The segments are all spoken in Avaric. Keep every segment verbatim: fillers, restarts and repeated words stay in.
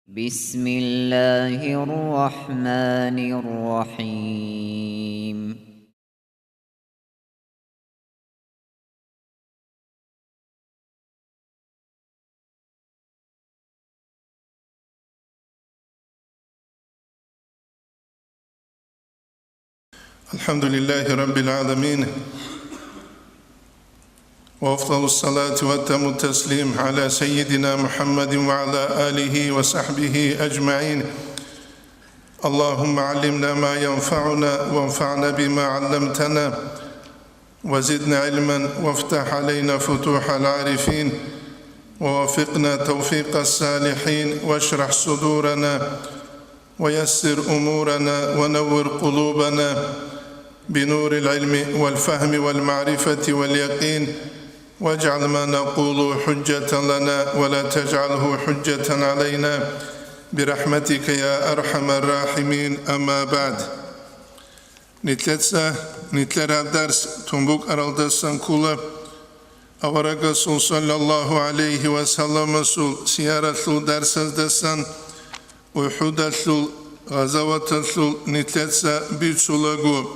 بسم الله الرحمن الرحيم. الحمد لله رب العالمين، وأفضل الصلاة وأتم التسليم على سيدنا محمد وعلى آله وصحبه أجمعين. اللهم علمنا ما ينفعنا وانفعنا بما علمتنا وزدنا علما وافتح علينا فتوح العارفين ووفقنا توفيق الصالحين واشرح صدورنا ويسر أمورنا ونور قلوبنا بنور العلم والفهم والمعرفة واليقين، واجعل ما نقول حجة لنا ولا تجعله حجة علينا برحمتك يا أرحم الراحمين. أما بعد. Нилъеца нилъер гьаб дарс тун букӀаралдасан ккола аварагасул саллаллагьу гӀалайгьи ва салламасул сияралъул дарсаздасан. УхӀудалъул гъазаваталъул нилъеца бицулаго,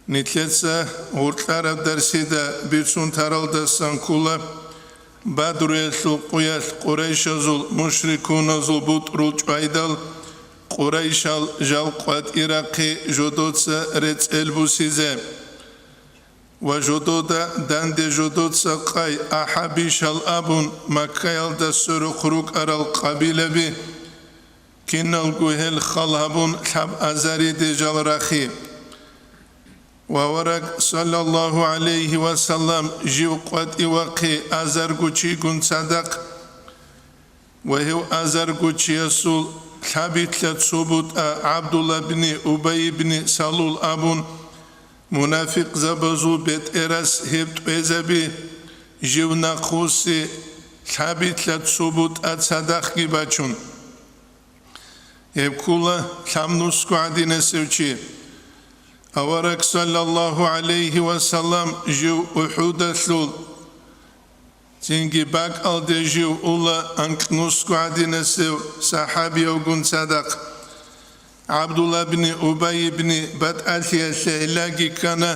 нилъеца гъоркьараб дарсида бицун таралдасан ккола Бадруялъул къуялъ Къурайшазул мушрикуназул бутӀрул чӀвайдал Къурайшал жал къватӀирахъе жодоца рецӀел бусизе. Ва жодода данде жодоца къай ахӀаб бишал абун, Маккаялда сверухъ рукӀарал къабилаби, киналго гьел хал гьабун, лъабазариде жал рахи. Ва авараг, саллаллагьу гӀалайгьи ва саллам, жив къватӀивахъе азарго чигун цадахъ. Ва гьев азарго чиясул лъабилъа цо бутӀа ГӀабдулла бни Убай бни Салул абун, мунафикъзабазул бетӀерас гьеб тӀвезаби, жив нахъвуссин лъабилъа цо бутӀа цадахъги бачун. Гьеб ккола лъабнусго гӀадинасев чи. Авараг, саллаллагьу гӀалайгьи ва саллам, жив УхӀудалъул, цинги бакӀалде жив ула анкьнусго гӀадинасев сахӀабиявгун цадахъ. ГӀабдулла бни Убай бни батӀалъиялъе гӀиллаги ккана,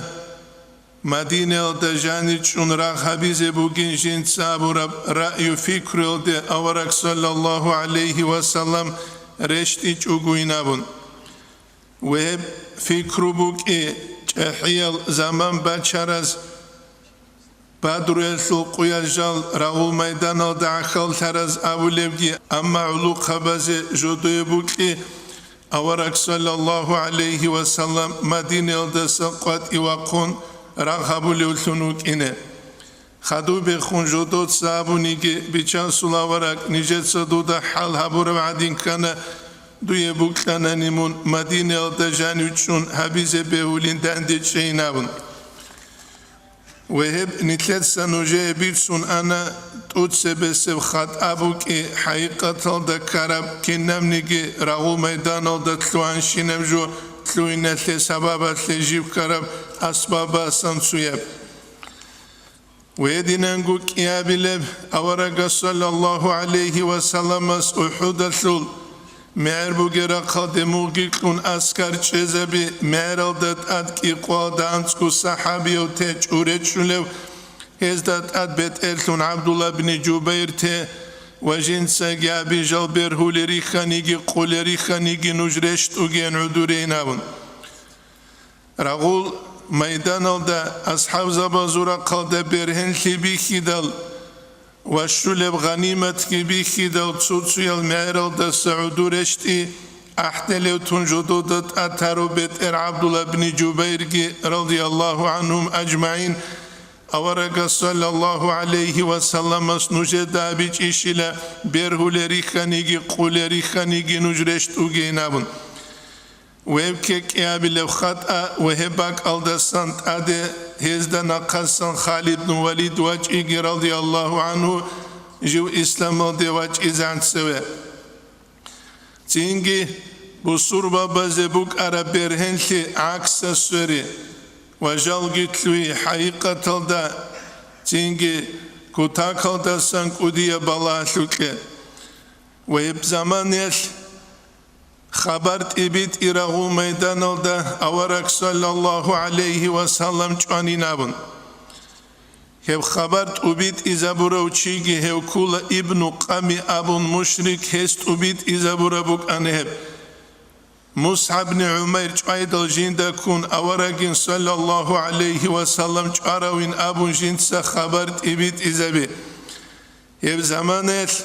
Мадинаялда жаничӀун рагъ гьабизе бугин жинца абураб раъю-фикруялде авараг саллаллагьу гӀалайгьи ва саллам рещтӀичӀогойин абун. Ва гьеб фикру букӀи чӀахӀиял заман бачараз, Бадруялъул къуялъ жал рагъул майданалда гӀахьаллъараз абулебги, амма гӀулухъабазе жодое букӀи, авараг саллаллагьу гӀалайгьи ва саллам Мадинаялдаса къватӀивахъун рагъ гьабулевлъун вукӀине. Хадубехун жодоца абуниги, бичасул авараг, нижеца дуда хӀал гьабураб гӀадин ккана, дуе букьанани мун Мадинаялда жанив чӀун гьабизе бегьулин данде чӀейин абун. Ва гьеб нилъеца нужее бицун ана, тӀоцебесеб хатӀа букӀи, хӀакъикъаталда ккараб кинабниги рагъул майданалда лъугьанщинаб жо лъугьиналъе сабабалъе жиб ккараб асбабасан цояб. Гьединанго кӀиабилеб аварагас саллаллагьу гӀалайгьи ва салламас УхӀудалъул мегӀер бугеб рахъалде мугъги кьун аскар чӀезаби, мегӀералда тӀад кӀикъоялда анцӀго сахӀабияв те чӀуречӀулев, гьезда тӀад бетӀерлъун ГӀабдулла бни Жубайр те ва жинцаги аби жал бергьулел рихьаниги къулел рихьаниги нуж рещтӀугеян гӀодорейин абун. Рагъул майданалда асхӀабзабазул рахъалда бергьенлъи бихьидал ва щулеб гъаниматги бихьидал цо-цоял мегӀералдаса гӀодор рещтӀи ахӀделев тун жодода тӀад тарав бетӀер ГӀабдулла бни Жубайрги, радияллагьу гӀанхум ажмагӀин, аварагас саллаллагьу гӀалайгьи ва салламас нужеда абичӀищила бергьулел рихьаниги къулел рихьаниги нуж рещтӀугейин абун. Веб ккекӀиабилеб хатӀа ва гьеб бакӀалдасан тӀаде гьезда нахъасан Халид бну Валид вачӀиги, радияллагьу гӀанху, жив исламалде вачӀизегӀан цеве. Цинги бусурбабазе букӀараб бергьенлъи гӀаксалъ свере ва жалги лъугьи хӀакъикъаталда, цинги кутакалдасан кӀудияб балагьалъукье. Ва гьеб заманаялъ хабар тӀибитӀи рагъул майданалда авараг саллаллагьу гӀалайгьи ва саллам чӀванин абун. Гьеб хабар тӀубитӀизабурав чиги гьев ккула Ибну Къами абун мушрик, гьес тӀубитӀизабураб букӀана гьеб. МусгӀабни ГӀумайр чӀвайдал жинда ккун аварагин саллаллагьу гӀалайгьи ва саллам чӀваравин абун жинца хабар тӀибитӀизаби. Гьеб заманаялъ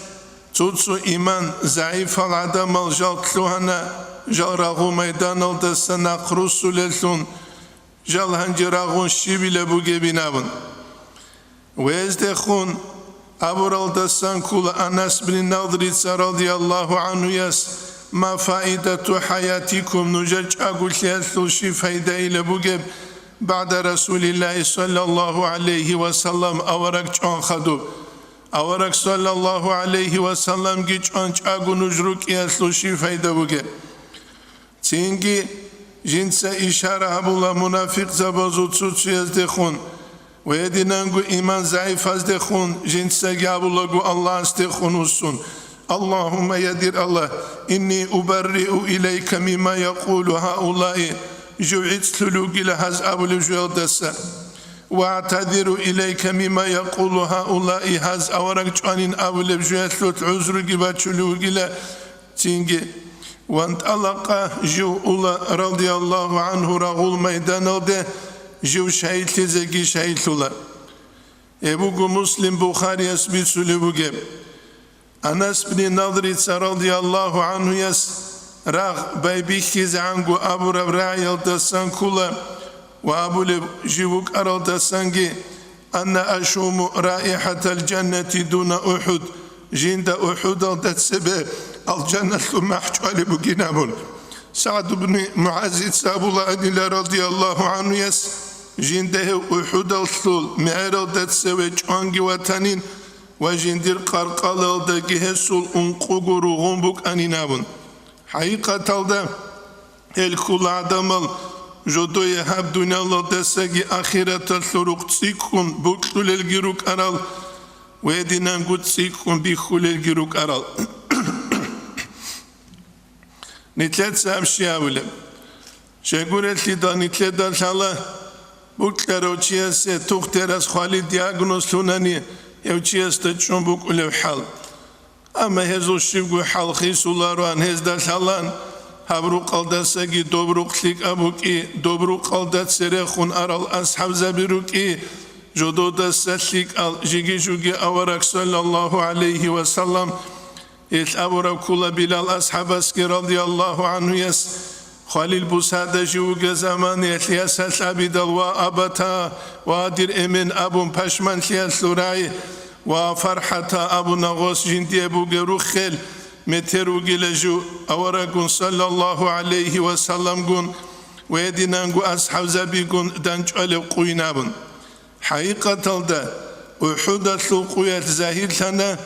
цо-цо иман загӀипал гӀадамал жал лъугьана, жал рагъул майданалдаса нахъ руссулеллъун, жал гьанже рагъун щибила бугебин абун. Гьездехун абуралдасан ккула Анас бин Надрица радияллагьу гӀанхуяс: «Ма фаидату хӀаятикум, нужер чӀаголъиялъул щиб пайдайила бугеб, багӀда Расулиллагьи саллаллагьу гӀалайгьи ва саллам авараг чӀван хадуб? Авараг саллаллагьу гӀалайгьи ва салламги чӀван чӀаго нуж рукӀиялъул щиб пайда бугеб?» Цинги жинца ишара гьабула мунафикъзабазул цо-цояздехун ва гьединанго иман загӀипаздехун жинцаги гьабулаго Аллагьасдехун вуссун: «Аллагьумма, я дир Аллагь, инни убарриу илайка мимма якъулу гьаулаи, жив гӀицӀлъулев вугила гьаз абулев жуялдаса, ва агӀтазиру илайка мимма якъулу гьаулаи, гьаз авараг чӀванин абулев жуялъулъ гӀузруги бачулев вугила». Цинги: «ВантӀалакъа жив ула, радияллагьу гӀанху, рагъул майданалде, жив шайилъизеги шайилъула». Гьеб буго Муслим, Бухарияс бицулеб бугеб. Анас бни Надрица радияллагьу гӀанхуяс рагъ байбихьизегӀанго абураб рагӀиялдасан ккула ва абулеб жив вукӀаралдасанги: «Анна ашуму раихӀатал жаннати дуна УхӀуд», жинда УхӀудалда цебе алжаналъул махӀ чӀвалеб бугин абун. СагӀд ибн МугӀазица абула гьанила радияллагьу гӀанхуяс, жинда гьев УхӀудалъул мегӀералда цеве чӀванги ватанин ва жиндир къаркъалалдаги гьесул ункъуго ругъун букӀанин абун. ХӀакъикъаталда, гьел ккула гӀадамал жодое гьаб дуниялалдасаги ахираталъул рукъ цӀикӀкӀун букьулелги рукӀарал ва гьединанго цӀикӀкӀун бихьулелги рукӀарал. Нилъеца гьаб щиб абулеб? Щайгурелъидал нилъеда лъала, букьарав чиясе тухтерас хвалил диагноз лъунани, гьев чиясда чӀун букӀулев хӀал. Амма гьезул щибго хӀал хисулароан гьезда лъалан, гьаб рукъалдасаги доб рукъ лъикӀаб букӀи, доб рукъалда церехун арал асхӀабзаби рукӀи, жододаса лъикӀал жиги-жуги авараг саллаллагьу гӀалайгьи ва саллам. Гьелъ абураб ккула Билал асхӀабасги радияллагьу гӀанхуяс, хвалил бусада жив вугеб заманаялъ ясалъ абидал: «Ва абата, ва дир эмен», — абун пашманлъиялъул рагӀи, «Ва фархӀата», — абуна гъос жиндие бугеб руххел, метер вугила жив авараггун саллаллагьу гӀалайгьи ва салламгун ва гьединанго асхӀабзабигун данчӀвалеб къуйин абун. ХӀакъикъаталда, УхӀудалъул къуялъ загьирлъана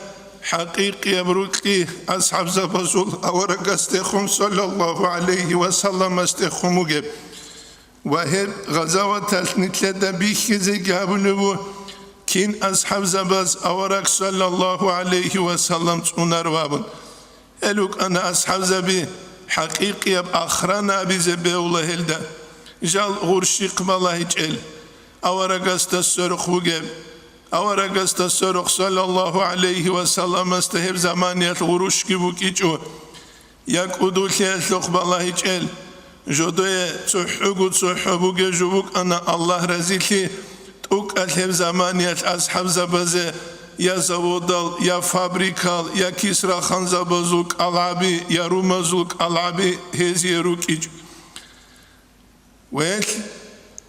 хӀакъикъияб рукьи асхӀабзабазул аварагасдехун саллаллагьу гӀалайгьи ва салламасдехун бугеб. Ва гьеб гъазаваталъ нилъеда бихьизеги гьабулеб буго, кин асхӀабзабаз авараг саллаллагьу гӀалайгьи ва саллам цӀунарав абун. Гьел рукӀана асхӀабзаби, хӀакъикъияб охрана абизе бегьула гьелда. Жал гъурщихъ балагьичӀел, аварагасда сверухъ вугеб. Аварагасда сверухъ саллаллагьу гӀалайгьи ва салламасда гьеб заманиялъ гъурущги букӀичӀо. Я кӀудулъиялъухъ балагьичӀел, жодое цохӀого цохӀо бугеб жо букӀана Аллагь разилъи, тӀукӀалъ гьеб заманиялъ асхӀабзабазе я заводал, я фабрикал, я кисраханзабазул кӀалгӀаби, я румазул кӀалгӀаби гьезие рукӀичӀ. Велъ,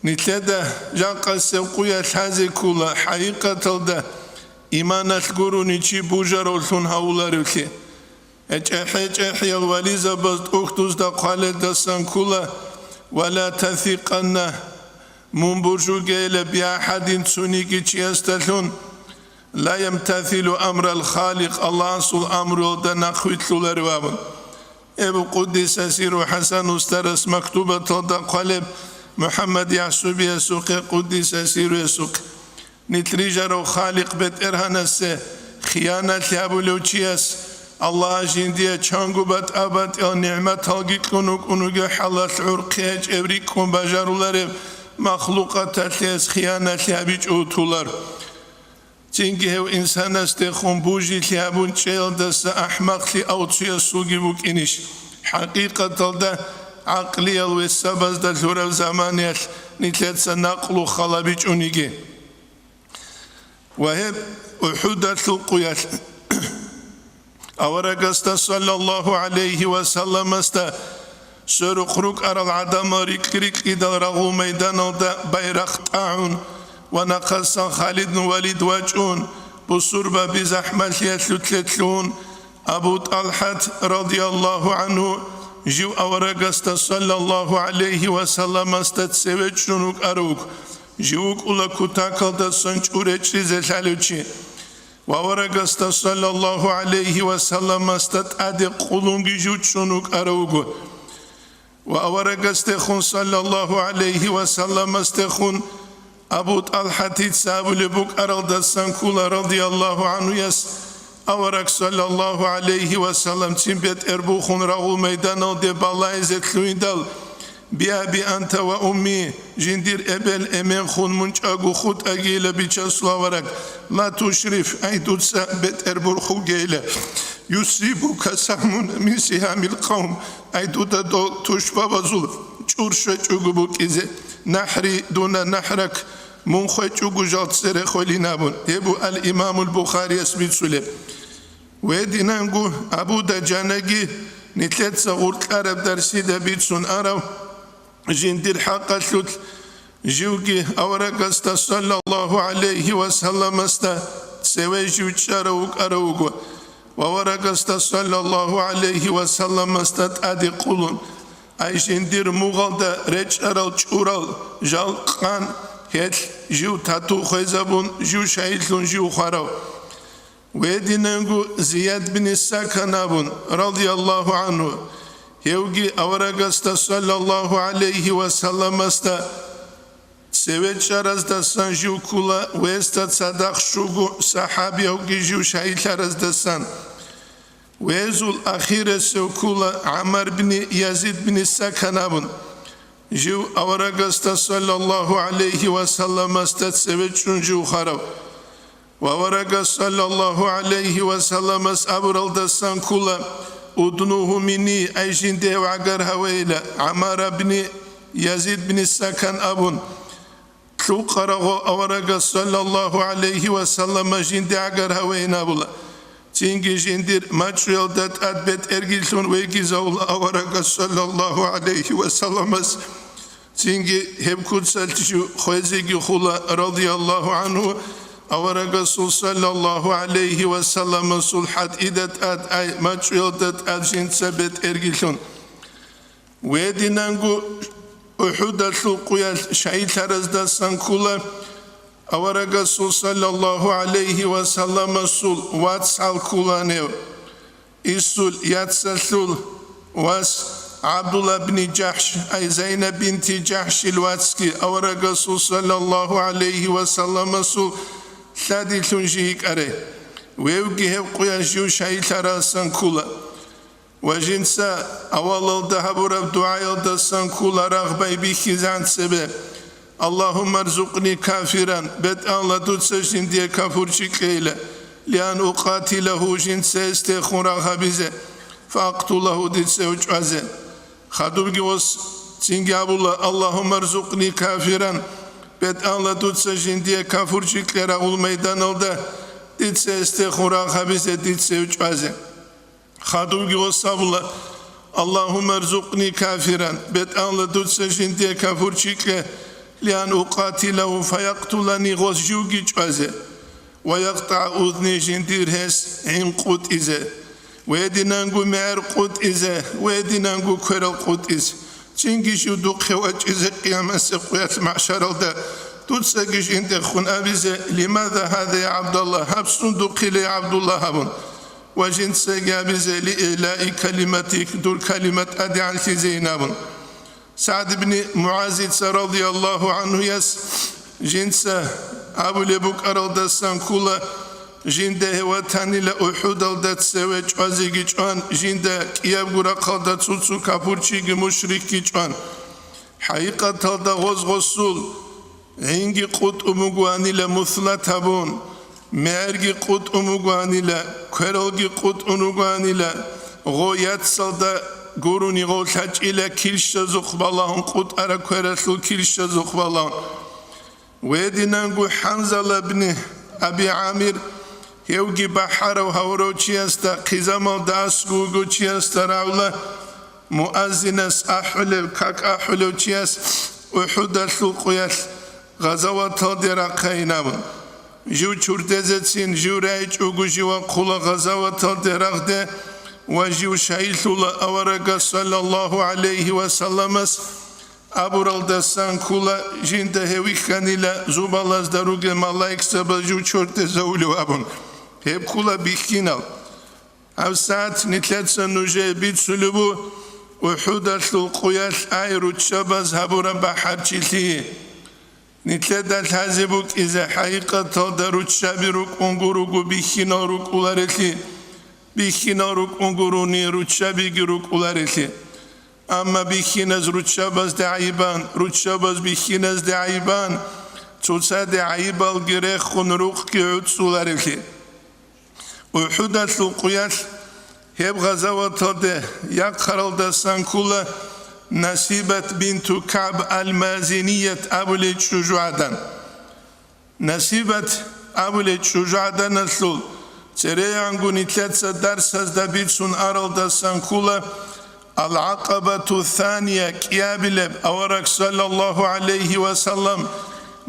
нилъеда жакъасеб къуялъ лъазе ккола хӀакъикъаталда иманалъ гурони чи бужаравлъун гьавуларевлъи. ГьечӀехӀе-чӀехӀиял вализабаз тӀухьдузда хъвалелдасан ккола: «Ва ла тасикъанна», мун бужугейилан бигьа гьадин цониги чиясдалъун, «ла ямтасилу амрал Халикъ», Аллагьасул амруялда нахъвилълъуларев абун. Эбу къуддиса сирру ХӀасан устарас мактубаталда хъвалеб МухӀаммад ЯхӀсубиясухъе, къуддиса сирруясухъе. Нилъ рижарав Халикъ БетӀергьанасе хияналъи гьабулев чияс Аллагьас жиндие чанго батӀа-батӀиял нигӀматалги кьун вукӀун вугев хӀалалъ гӀурхъи гьечӀеб рикӀкӀун бажарулареб махлукъаталъе гьес хияналъи гьабичӀо вутулар. Цинги гьев инсанасдехун бужилъи гьабун чӀеялдаса ахӀмакълъи авцуясулги вукӀинищ? ХӀакъикъаталда, гӀакълиял весабазда лъураб заманаялъ нилъеца накълу халабичӀониги. Ва гьеб УхӀудалъул къуялъ аварагасда, саллаллагьу гӀалайгьи ва салламасда, сверухъ рукӀарал гӀадамал рикь-рикьидал рагъул майданалда байрахъ тӀагӀун ва нахъасан Халидун Валид вачӀун, бусурбаби захӀмалъиялъулъе лъугьун, Абу ТӀалхӀат, радияллагьу гӀангьу, жив аварагасда, саллаллагьу гӀалайгьи ва салламасда, цеве чӀун вукӀарав вуго, жив вукӀула кутакалдасан чӀуре чӀизе лъалев чи. Ва аварагасда, саллаллагьу гӀалайгьи ва салламасда, тӀаде къулунги жив чӀун вукӀарав вуго. Ва аварагасдехун, саллаллагьу гӀалайгьи ва салламасдехун, Абу ТӀалхӀатица абулеб букӀаралдасан ккола, радияллагьу гӀангьуяс, авараг, саллаллагьу гӀалайгьи ва саллам, цин бетӀер бухун рагъул майданалде балагьизе лъугьиндал: «Биаби анта ва умми», жиндир эбел-эменхун мун чӀаго хутӀагийила, бичасул авараг, «ла тушриф», ай дуца бетӀер бурхугейила, «юсибука сагьмун мин сигьамил къавм», ай дуда дол тушбабазул чӀур щвечӀого букӀизе, «нахӀри дуна нахӀрак», мун хвечӀого жал цере хвелин абун. Гьеб бу ал-Имамул Бухарияс бицулеб. Гьединанго Абу Дажанаги нилъеца гъуркьараб дарсида бицун арав, жиндир хӀакъалъулъ живги аварагасда, саллаллагьу гӀалайгьи ва салламасда, цеве жив чӀарав вукӀарав вуго ва аварагасда, саллаллагьу гӀалайгьи ва салламасда, тӀаде къулун, ай жиндир мугъалда речӀарал чӀурал жал къан, гьелъ жив тату хвезабун, жив шагьидлъун жив хварав. Гьединанго Зияд бин Сакан абун, радияллагьу гӀангьу, гьевги аварагасда, саллаллагьу гӀалайгьи ва салламасда, цеве чӀараздасан жив ккула, гьесда цадахъ щуго сахӀабиявги жив шагьидлъараздасан. Гьезул ахирасев ккула ГӀаммар бин Язид бин Сакан абун, жив аварагасда, саллаллагьу гӀалайгьи ва салламасда, цеве чӀун жив хварав. Ва аварагас, саллаллагьу гӀалайгьи ва салламас, абуралдасан ккула: «Уднугьу минни», ай жинде гӀагар гьавейила, ГӀаммар бин Язид бин Сакан абун. Лъукъарагъо аварагас, саллаллагьу гӀалайгьи ва саллама, жинде гӀагар гьавейин абула. Цинги жиндир мачӀуялда тӀад бетӀергилъун вегизавула аварагас, саллаллагьу гӀалайгьи ва салламас. Цинги гьеб куцалъ жив хвезеги хула, радияллагьу гӀангьу, аварагасул, саллаллагьу гӀалайгьи ва салламасул, хӀатӀида тӀад, ай мачӀуялда тӀад жинца бетӀергилъун. Гьединанго УхӀудалъул къуялъ шагьидлъараздасан ккула аварагасул, саллаллагьу гӀалайгьи ва салламасул, вацгӀал ккуланев. Исул яцалъул вас ГӀабдулла бни Жахш, ай Зайнаб бинти Жахшил вацги, аварагасул, саллаллагьу гӀалайгьи ва салламасул, лъадилъун жи йикӀаре. Вевги гьеб къуялъ жив шагьидлъарасан ккула. Ва жинца авалалда гьабураб дугӀаялдасан ккула рагъ байбихьизан цебе: «Аллагьумма рзукъни кафиран», БетӀалла, дуца жиндие кафурчи кьейила, «лиан укъатилагьу», жинца гьесдехун рагъ гьабизе, «фаактулагьу», дица гьев чӀвазе. Хадубги гъос цинги абула: «Аллагьумма рзукъни кафиран», БетӀалла, дуца жиндие кафурчи кье рагъул майданалда, дица гьесдехун рагъ гьабизе, дица гьев чӀвазе. Хадубги гъос абула: «Аллагьумма рзукъни кафиран», БетӀалла, дуца жиндие кафурчи кье, «лиан укъатилагьу фаяктулани», гъос живги чӀвазе, «ва яктӀа узни», жиндир гьес гӀин къутӀизе, гьединанго мегӀер къутӀизе, гьединанго кверал къутӀизе. Цинги жив духъе вачӀизе къиямасеб къуялъ магӀшаралда, дуцаги жиндехун абизе: «Лимада гьаза, я ГӀабдалла?» Гьаб сун духъила, я ГӀабдулла? Гьабун. Ва жинцаги абизе: «Лиилаи калиматик», дур калима тӀадегӀанлъизейин абун. СагӀд ибни МугӀазица, радияллагьу гӀангьуяс, жинца абулеб букӀаралдасан ккула: Жинда гьев ватанила УхӀудалда цеве чӀвазеги чӀван, жинда кӀиябго рахъалда цо-цо капурчиги мушрикги чӀван. ХӀакъикъаталда гъоз-гъосул гӀинги къутӀун бугоанила муслат гьабун, мегӀерги къутӀун бугоанила, квералги къутӀун ругоанила, гъо яцалда гурони гъов лъачӀила килщазухъ балагьун, къутӀараб квералъул килщазухъ балагьун. Гьединанго ХӀанзала бни Аби ГӀамир, гьевги бахӀарав гьавурав чиясда, хъизамалда аскӀов вугев чиясда рагӀула, муаззинас ахӀулев, как ахӀулев чияс УхӀудалъул къуялъ гъазаваталде рахъайин абун. Жив чурдезецин, жив райчӀого жив вахъула гъазаваталде рагъде ва жив шагьидлъула аварагас саллаллагьу гӀалайгьи ва салламас абуралдасан ккола, жинда гьев вихьанила зубалазда ругел малаикзабаз жив чордезавулев абун. Гьеб ккола бихьинал. ГьабсагӀат нилъеца нужее бицулеб буго УхӀудалъул къуялъ ай руччабаз гьабураб бахӀарчилъи. Нилъеда лъазе букӀизе хӀакъикъаталда руччаби рукӀун гуруго бихьинал рукӀуларелъи, бихьинал рукӀун гурони руччабиги рукӀуларелъи. Амма бихьиназ руччабазде гӀайибан, руччабаз бихьиназде гӀайибан, цоцаде гӀайибалги рехун рукъги гӀуцӀуларевлъи. УхӀудалъул къуялъ гьеб гъазаваталде яхъаралдасан ккола Насибат бинту КагӀб ал-Мазиният абулей чӀужугӀадан. Насибат абулей чӀужугӀаданалъул церегӀанго нилъеца дарсазда бицун аралдасан ккола Ал-ГӀакъабату Сания кӀиабилеб авараг саллаллагьу гӀалайгьи ва саллам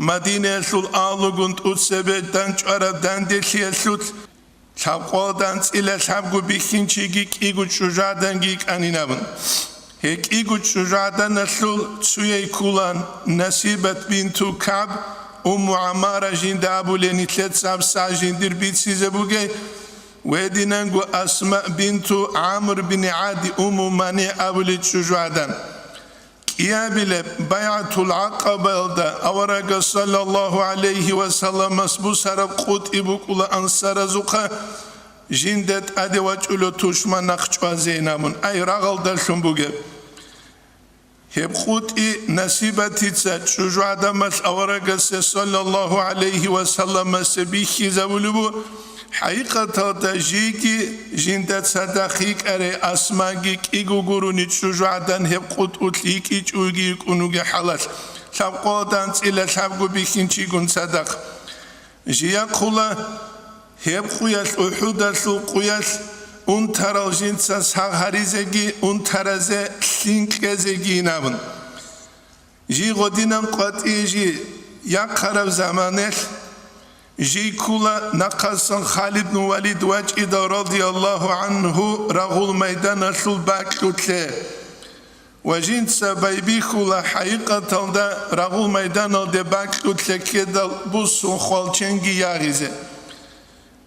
Мадинаялъул агьлугун тӀуцебе данчӀвараб данделъиялъулъ лъабкъоялда анцӀила лъабго бихьинчиги кӀиго чӀужугӀаданги йикӀанин абун. Гьей кӀиго чӀужугӀаданалъул цуяй кколан Насибат бинту КагӀб, Умму ГӀаммара жинда абулей нилъеца гьабсагӀат жиндир бицизе бугей, гьединанго Асма бинту ГӀамр бин ГӀади, Умму МанигӀ абулей чӀужугӀадан. КӀиабилеб БайгӀатул ГӀакъабаялда аварагас саллаллагьу гӀалайгьи ва салламас бусараб къотӀи букӀула ансаразухъа жинда тӀаде вачӀула тушман нахъ чӀвазейин абун, ай рагъалдалъун бугеб. Гьеб къотӀи Насибатица чӀужугӀаданалъ аварагасе саллаллагьу гӀалайгьи ва салламасе бихьизабулеб буго, хӀакъикъаталда жийги жинда цадахъ йикӀарай Асмаги кӀиго гурони чӀужугӀадан гьеб къотӀулъ йикӀичӀого йикӀун вугеб хӀалалъ, лъабкъоялда анцӀила лъабго бихьинчигун цадахъ. Жий яхъула гьеб къуялъ, УхӀудалъул къуялъ, унтарал жинца сагъ гьаризеги, унтаразе лъим кьезегийин абун. Жий гъодинаб къватӀие жий яхъараб заманалъ, жий ккула нахъасан Халид бну Валид вачӀидал радияллагьу гӀанхӀу рагъул майданалъул бакьулъе. Ва жинца байбихьула хӀакъикъаталда рагъул майданалде бакьулъе ккедал буссун хвалченги ягъизе.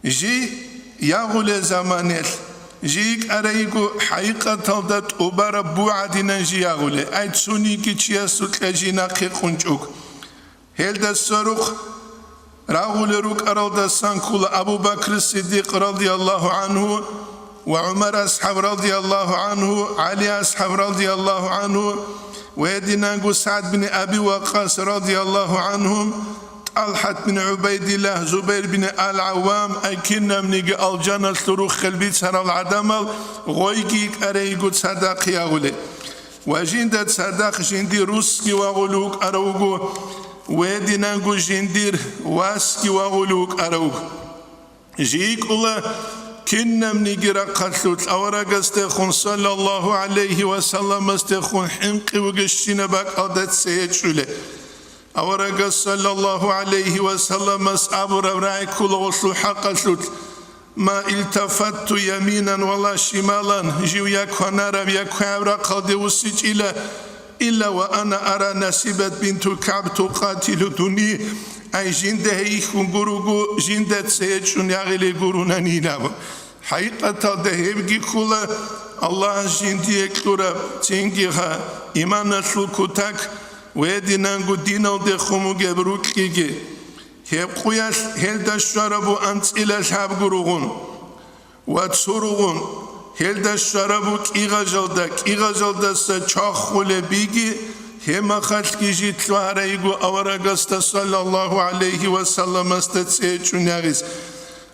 Жий ягъулел заманалъ, жий йикӀарайго хӀакъикъаталда тӀубараб бугӀадинан жий ягъулей, ай цониги чиясукьа жий нахъе къунчӀуг. Гьелда сверухъ рагъулел рукӀаралдасан ккула Абу Бакр Сиддикъ радияллагьу гӀанхӀу ва ГӀумар асхӀаб радияллагьу гӀанхӀу, ГӀали асхӀаб радияллагьу гӀанхӀу ва гьединанго СагӀд бин Аби Ваккъас радияллагьу гӀанхӀум, ТӀалхӀат бин ГӀубайдиллагь, Зубайр бин ал-ГӀаввам, ай кинабниги алжаналъул руххел бицарал гӀадамал гъойги йикӀарайго цадахъ ягъулей. Ва жинда цадахъ жиндир русги вагъулев вукӀарав вуго, гьединанго жиндир васги вагъулев вукӀарав вуго. Жий йикӀула кинабниги рахъалъулъ аварагасдехун, саллаллагьу гӀалайгьи ва салламасдехун, хӀинкъи вугещинаб бакӀалда цее чӀулей. Аварагас, саллаллагьу гӀалайгьи ва салламас, абураб рагӀи ккола гъолъул хӀакъалъулъ: «Ма илтафатту яминан ва ла шималан», жив я кванараб, я квегӀаб рахъалде вуссичӀила, «илла ва ана ара Насибат бинту КагӀб тукъатилу дуни», ай жинда гьей ихьун гуруго, жинда цее чӀун ягъилей гурунанин абун. ХӀакъикъаталда гьебги ккола Аллагьас жиндие кьураб цинги гьа, иманалъул кутак ва гьединанго диналдехун бугеб рукьиги. Гьеб къуялъ гьелда щварабу анцӀила лъабго ругъун ва цо ругъун, гьелда щварабу кӀигъажалда, кӀигъажалдаса чвахулеб биги, гьеб махалъги жид лъугьарайго аварагасда саллаллагьу гӀалайгьи ва салламасда цӀечӀун ягъиз.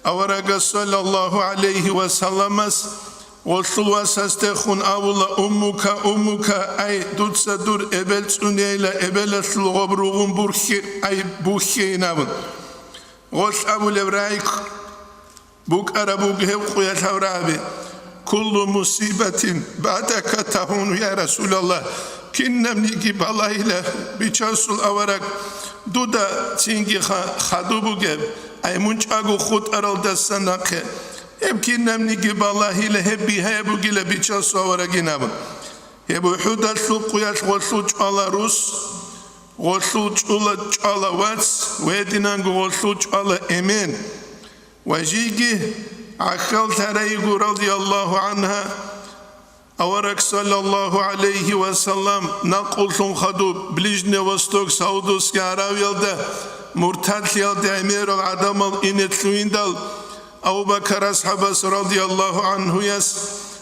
Аварагас саллаллагьу гӀалайгьи ва салламас гъолъул васасдехун абула: «Уммука, уммука», ай, дуца дур эбел цӀунейила, эбелалъул гъоб ругъун бурхьи-, ай, бухьейин абун. Гъолъ абулеб рагӀи букӀараб буго гьеб къуялъ гьаб рагӀаби: «Куллу мусибатин баъдака тагьуну, я Расулаллагь», кинабниги балагьила, бичасул авараг, дуда цинги ха-, хадуб бугеб, ай, мун чӀаго хутӀаралдаса нахъе. Гьеб кинабниги балагьила, гьеб бигьаяб бугила, бичасул аварагин абун. Гьеб УхӀудалъул къуялъ гъолъул чӀвала рус, гъолъул чӀула, чӀвала вац, гьединанго гъолъул чӀвала эмен. Ва жиги гӀахьал лъарайго, радияллагьу гӀангьа, авараг саллаллагьу гӀалайгьи ва саллам накъуллъун хадуб Ближний Восток, Саудовский Аравиялда муртадлъиялде гӀемерал гӀадамал ине лъугьиндал, Абу Бакар асхӀабас, радияллагьу гӀангьуяс,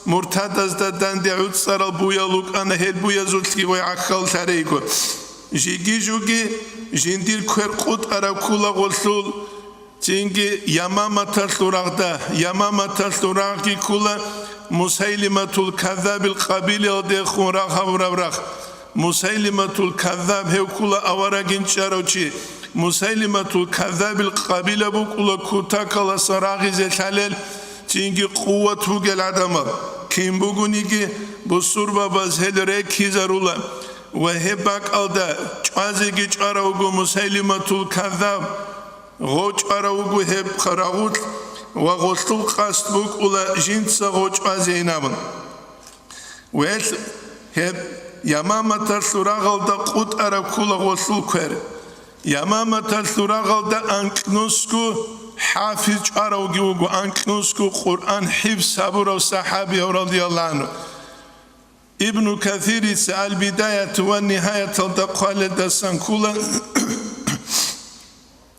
муртадазда данде гӀуцӀарал буял рукӀана, гьел буязулъги гъой гӀахьал лъарейго. Жиги-жуги жиндир квер къутӀараб ккула гъолъул, цинги Ямаматалъул рагъда, Ямаматалъул рагъги ккула Мусайлиматул Каззабил къабилаялдехун рагъ гьабураб рагъ. Мусайлиматул Каззаб гьев ккула аварагин чӀарав чи. Мусайлиматул Каззабил къабила букӀула кутакаласан рагъизе лъалел, цинги къуват бугел гӀадамал. Кин бугониги, бусурбабаз гьел реккизарула ва гьеб бакӀалда чӀвазеги чӀваравго Мусайлиматул Каззаб. Гъо чӀварав вуго гьеб рагъулъ ва гъолъул къасд букӀула жинца гъо чӀвазейин абун. Велъ гьеб Ямаматалъул рагъалда къутӀараб ккула гъолъул квер. Ямаматалъул рагъалда анкьнусго хӀафиз чӀваравги вуго, анкьнусго Къуръан хӀифз гьабурав сахӀабияв, радияллагьу гӀангьу. Ибну Касирица Ал-Бидаяту ва Нигьаяталда хъвалелдасан ккула,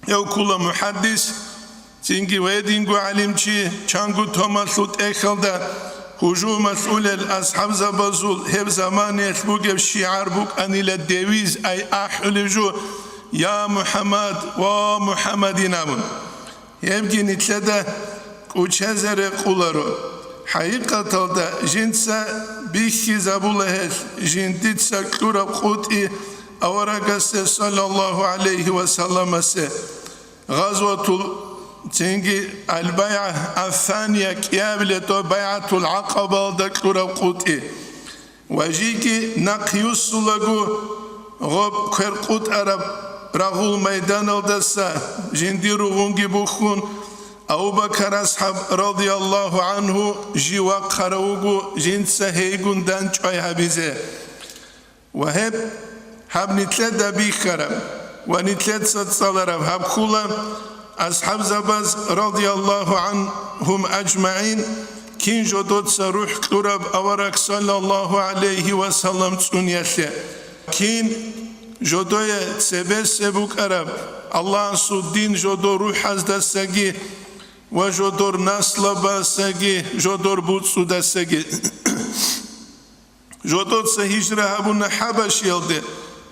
гьев ккула мухӀаддис, цинги гьединго гӀалимчи, чанго томалъул тӀехьалда гьужумалъулел асхӀабзабазул гьеб заманиялъ бугеб шигӀар букӀанила девиз, ай, ахӀулеб жо: «Я МухӀаммад, ва МухӀаммадин», – абун. Гьебги нилъеда кӀучазе рекъоларо. ХӀакъикъаталда жинца бихьизабула гьелъ жиндица кьураб къутӀи аварагасе, саллаллагьу гӀалайгьи ва салламасе. Гъазватул, цинги Ал-БайгӀа Ас-Сания, кӀиабилетӀо БайгӀатул ГӀакъабалда кьураб къутӀи. Ва жиги нахъ юссулаго гъоб квер къутӀараб рагъул майданалдаса жиндир ругъунги бухьун, Абу Бакар асхӀаб, радияллагьу гӀангьу, жив вахъарав вуго жинца гьейгун дандчӀвай гьабизе. Ва гьеб Гьаб нилъеда бихьараб ва нилъеца цӀалараб гьаб ккула, асхӀабзабаз, радияллагьу гӀангьум ажмагӀин, кин жодоца рухӀ кьураб авараг, саллаллагьу гӀалайгьи ва саллам, цӀуниялъе, кин жодое цебесеб букӀараб Аллагьасул дин жодор рухӀаздасаги ва жодор наслабасаги, жодор буцӀцӀудасаги. Жодоца гьижра гьабуна ХӀабашиялде,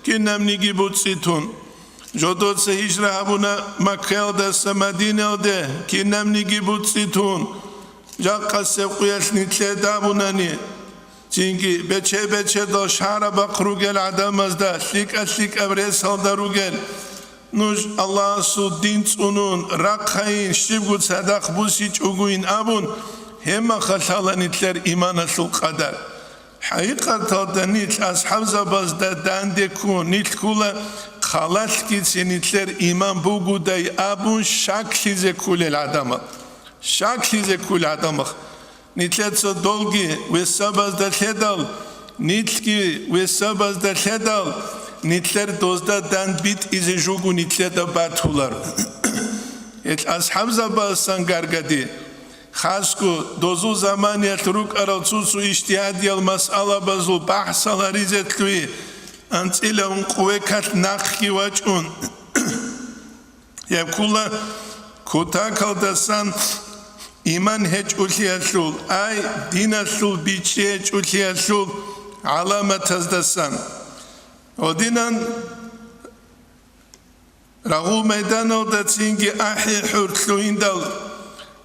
кинабниги буцӀцӀи тун. Жодоца гьижра гьабуна Маккаялдаса Мадинаялде, кинабниги буцӀцӀи тун. Жакъасеб къуялъ нилъеда абунани, цинги бече-бечедал шагьарабахъ ругел гӀадамазда, лъикӀа-лъикӀаб ресалда ругел, нуж Аллагьасул дин цӀунун рахъайин, щибго цадахъ бусичӀогойин абун, гьебмаха лъала нилъер иманалъул къадар. ХӀакъикъаталда нилъ асхӀабзабазда данде ккун, нилъ ккула халалъгицин нилъер иман бугодай абун щаклъизе кколел гӀадамал. Щаклъизе кколел гӀадамал. Нилъеца долги весабазда лъедал, нилъги весабазда лъедал, нилъер дозда дандбитӀизе жуго нилъеда батулар. Гьел асхӀабзабазасан гаргади, хасго дозул заманиялъ рукӀарал цо-цо ижтигьадиял масъалабазул бахӀсал гьаризе лъугьи, анцӀила ункъвекалъ нахъги вачӀун, Гьеб ккола кутакалдасан иман гьечӀолъиялъул, ай, диналъул бичӀчӀи гьечӀолъиялъул гӀаламатаздасан. Гьединан рагъул майданалда цинги ахӀи-хӀур лъугьиндал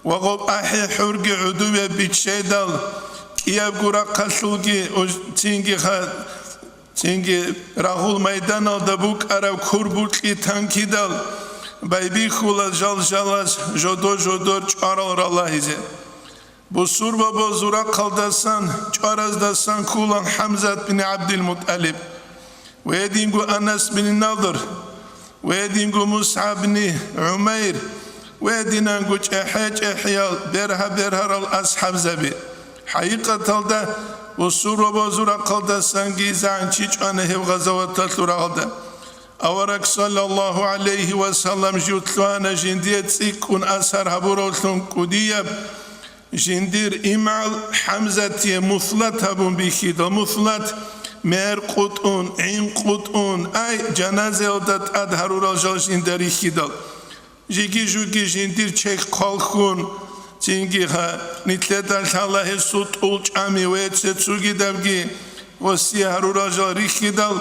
ва гъоб ахӀи-хӀурги гӀодобе биччайдал, кӀиябго рахъалъулги уж-, цинги ха-, цинги рагъул майданалда букӀараб курбукьи танкидал байбихьула жал-жалаз жодо-жодор чӀварал ралагьизе. Бусурбабазул рахъалдасан, чӀвараздасан ккола ХӀамзат бин ГӀабдилмутӀалиб, ва гьединго Анас бин Надр, ва гьединго МусгӀаб бин ГӀумайр, ва гьединанго чӀехӀе-чӀехӀиял, бергьа-бергьарал асхӀабзаби. ХӀакъикъаталда, бусурбабазул рахъалдасанги загӀанчи чӀвана гьеб гъазаваталъул рагъалда. Авараг, саллаллагьу гӀалайгьи ва саллам, жив лъугьана жиндие цӀикӀкӀун асар гьабуравлъун кӀудияб жиндир имгӀал ХӀамзатие мусулат гьабун бихьидал, мусулат, мер къутӀун, гӀин къутӀун, ай, жаназаялда тӀад гьарурал жал жинда рихьидал. Жиги-жуги жиндир чехь хъвалхьун, цинги гьа, нилъеда лъала гьесул тӀул чӀами ва цецугидабги, гъосие гьарурал жал рихьидал,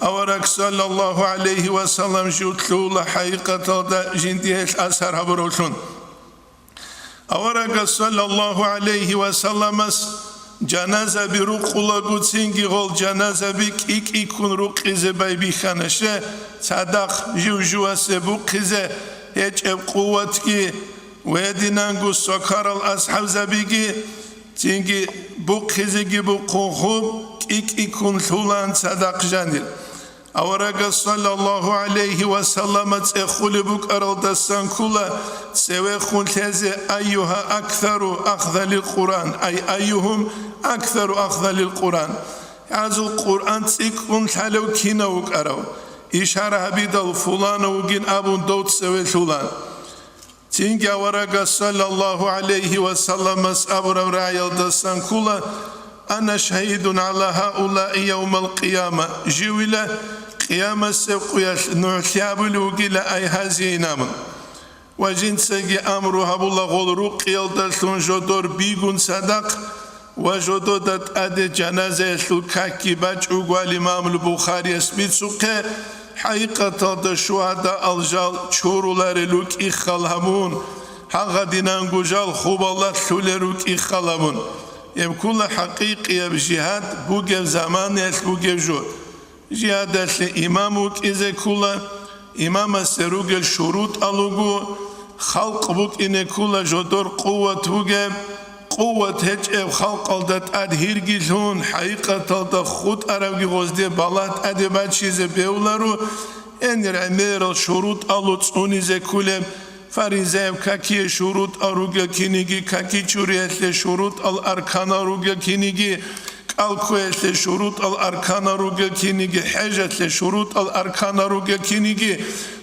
авараг, саллаллагьу гӀалайгьи ва саллам, жив лъугьула хӀакъикъаталда жиндие гьелъ асар гьабуравлъун. Аварагас, саллаллагьу гӀалайгьи ва салламас, жаназаби рукъулаго цинги гъол жаназаби кӀи-кӀиккун рукъизе байбихьана, ще, цадахъ жив-живасе бухъизе гьечӀеб къуватги, ва гьединанго свакарал асхӀабзабиги, цинги бухъизеги бухъун хъуб, кӀи-кӀиккун лъулаан цадахъ жанир. Аварагас, саллаллагьу гӀалайгьи ва саллама, цӀехулеб букӀаралдасан ккола цевехун лъезе: «Айюгьа аксару ахзалил Къуръан», ай, «Айюгьум аксару ахзалил Къуръан», гьазул Къуръан цӀикӀкӀун лъалев кинав вукӀарав, ишара гьабидал, фуланав вугин абун дов цеве лъулаан. Цинги аварагас, саллаллагьу гӀалайгьи ва салламас, абураб рагӀиялдасан ккола: «Ана шагьидун гӀала гьаулаи явмал къияма», живила, къиямасеб къуялъ нугӀлъи абулев вугила ай гьазие инабун. Ва жинцаги амру гьабула гъол рукъиялдалъун жодор бигун цадахъ, ва жодода тӀаде жаназаялъул какги бачӀугу, ал имамул Бухарияс бицухъе, хӀакъикъаталда шугьадаал жал чуруларел рукӀихъал гьабун, гьагъадинанго жал хубалалъулел рукӀихъал гьабун. Гьеб ккола хӀакъикъияб жигьад бугеб заманаялъ бугеб жо. Жигьадалъе имам вукӀизе ккола, имамасе ругел шурутӀал руго, халкъ букӀине ккола жодор къуват бугеб, къуват гьечӀеб халкъалда тӀад гьирги лъун, хӀакъикъаталда хутӀарабги гъозде балагь тӀаде бачизе бевларо, гьенир гӀемерал шурутӀалу цӀунизе кколеб, фаризаяб какие шурутӀал ругел киниги, каки чуриялъе шурутӀал арканал ругел киниги, кӀал кквеялъе шурутӀал арканал ругел киниги, хӀежалъе шурутӀал арканал ругел киниги,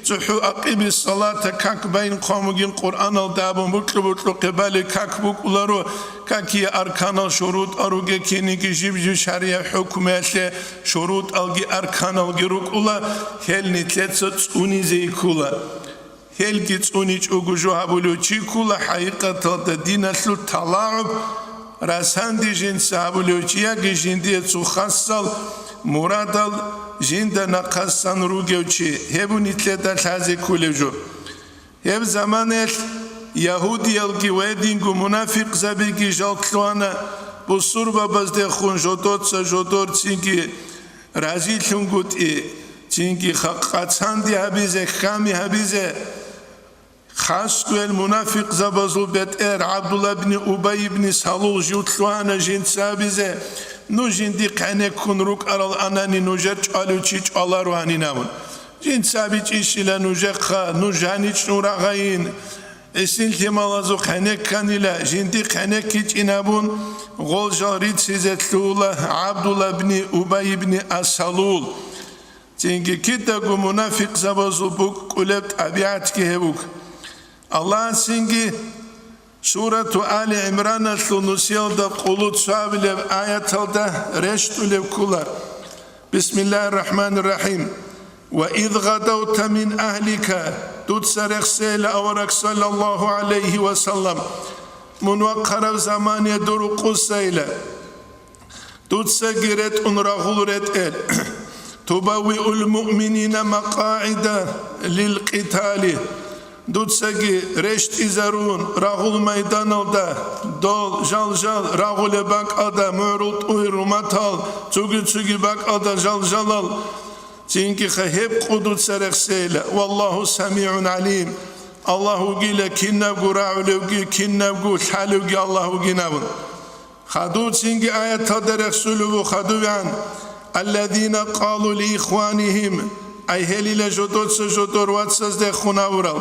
цохӀо акъимис салата как байн къавмугин Къуръаналда абун букьу-букьухъе балел как букӀуларо, какие арканал шурутӀал ругел киниги, жиб-жиб шаригӀ хӀукмуялъе шурутӀалги арканалги рукӀула, гьел нилъеца цӀунизе ккола. Гьелги цӀуничӀого жо гьабулев чи ккола хӀакъикъаталда диналъул талагӀуб, расанди жинца гьабулев чи яги жиндие цо хасал мурадал жинда нахъасан ругев чи, гьеб нилъеда лъазе кколев жо. Гьеб заманаялъ ягьудиялги ва гьединго мунафикъзабиги жал лъугьана бусурбабаздехун жодоца жодорцинги разилъунгутӀи, цинги ха-, къацанди гьабизе, хьами гьабизе. Хасго гьел мунафикъзабазул бетӀер ГӀабдулла ибн Убай ибн Салул жив лъугьана жинца абизе: «Нуж жиндихъ гӀенеккун рукӀарал анани, нужер чӀвалев чи чӀваларо гьанин», – абун. Жинца абичӀищила нужехъа, нуж гьаничӀун рагъайин. ГӀисин лъималазухъ гӀенекканила, жиндихъ гӀенеккичӀин абун, гъол жал рицизе лъугьула ГӀабдулла ибн Убай ибн Асалул. Цинги кидаго мунафикъзабазул букӀулеб тӀабигӀатги гьеб буго. Аллагьасинги Сурату Али ГӀимраналъул нусиялда къуллуцабилеб аяталда рещтӀулеб ккола: «Бисмиллагьир рахӀманир рахӀим. Ва из гъадавта мин агьлика», Дуца рехсейила, авараг, саллаллагьу гӀалайгьи ва саллам, мун вахъараб замане дур рукъусайила. Дуцаги ретӀун рагъул ретӀел. Тубаввиул муъминина макъагӀида лил къитали. Дуцаги рещтӀизарун рагъул майданалда, дол жал-жал рагъулеб бакӀалда, мугӀрул тӀугьир руматал, цуги-цуги бакӀалда жал-жалал. Цинги-ха гьеб къо дуца рехсейила. Валлагьу самигӀун гӀалим. Аллагь вугила кинабго рагӀулевги, кинабго лъалевги Аллагь вугин абун. Хадув цинги аяталда рехсулев ву хадувегӀан: «Алладина къалу лиихванихим», ай гьелила жодоца жодор вацаздехун абурал,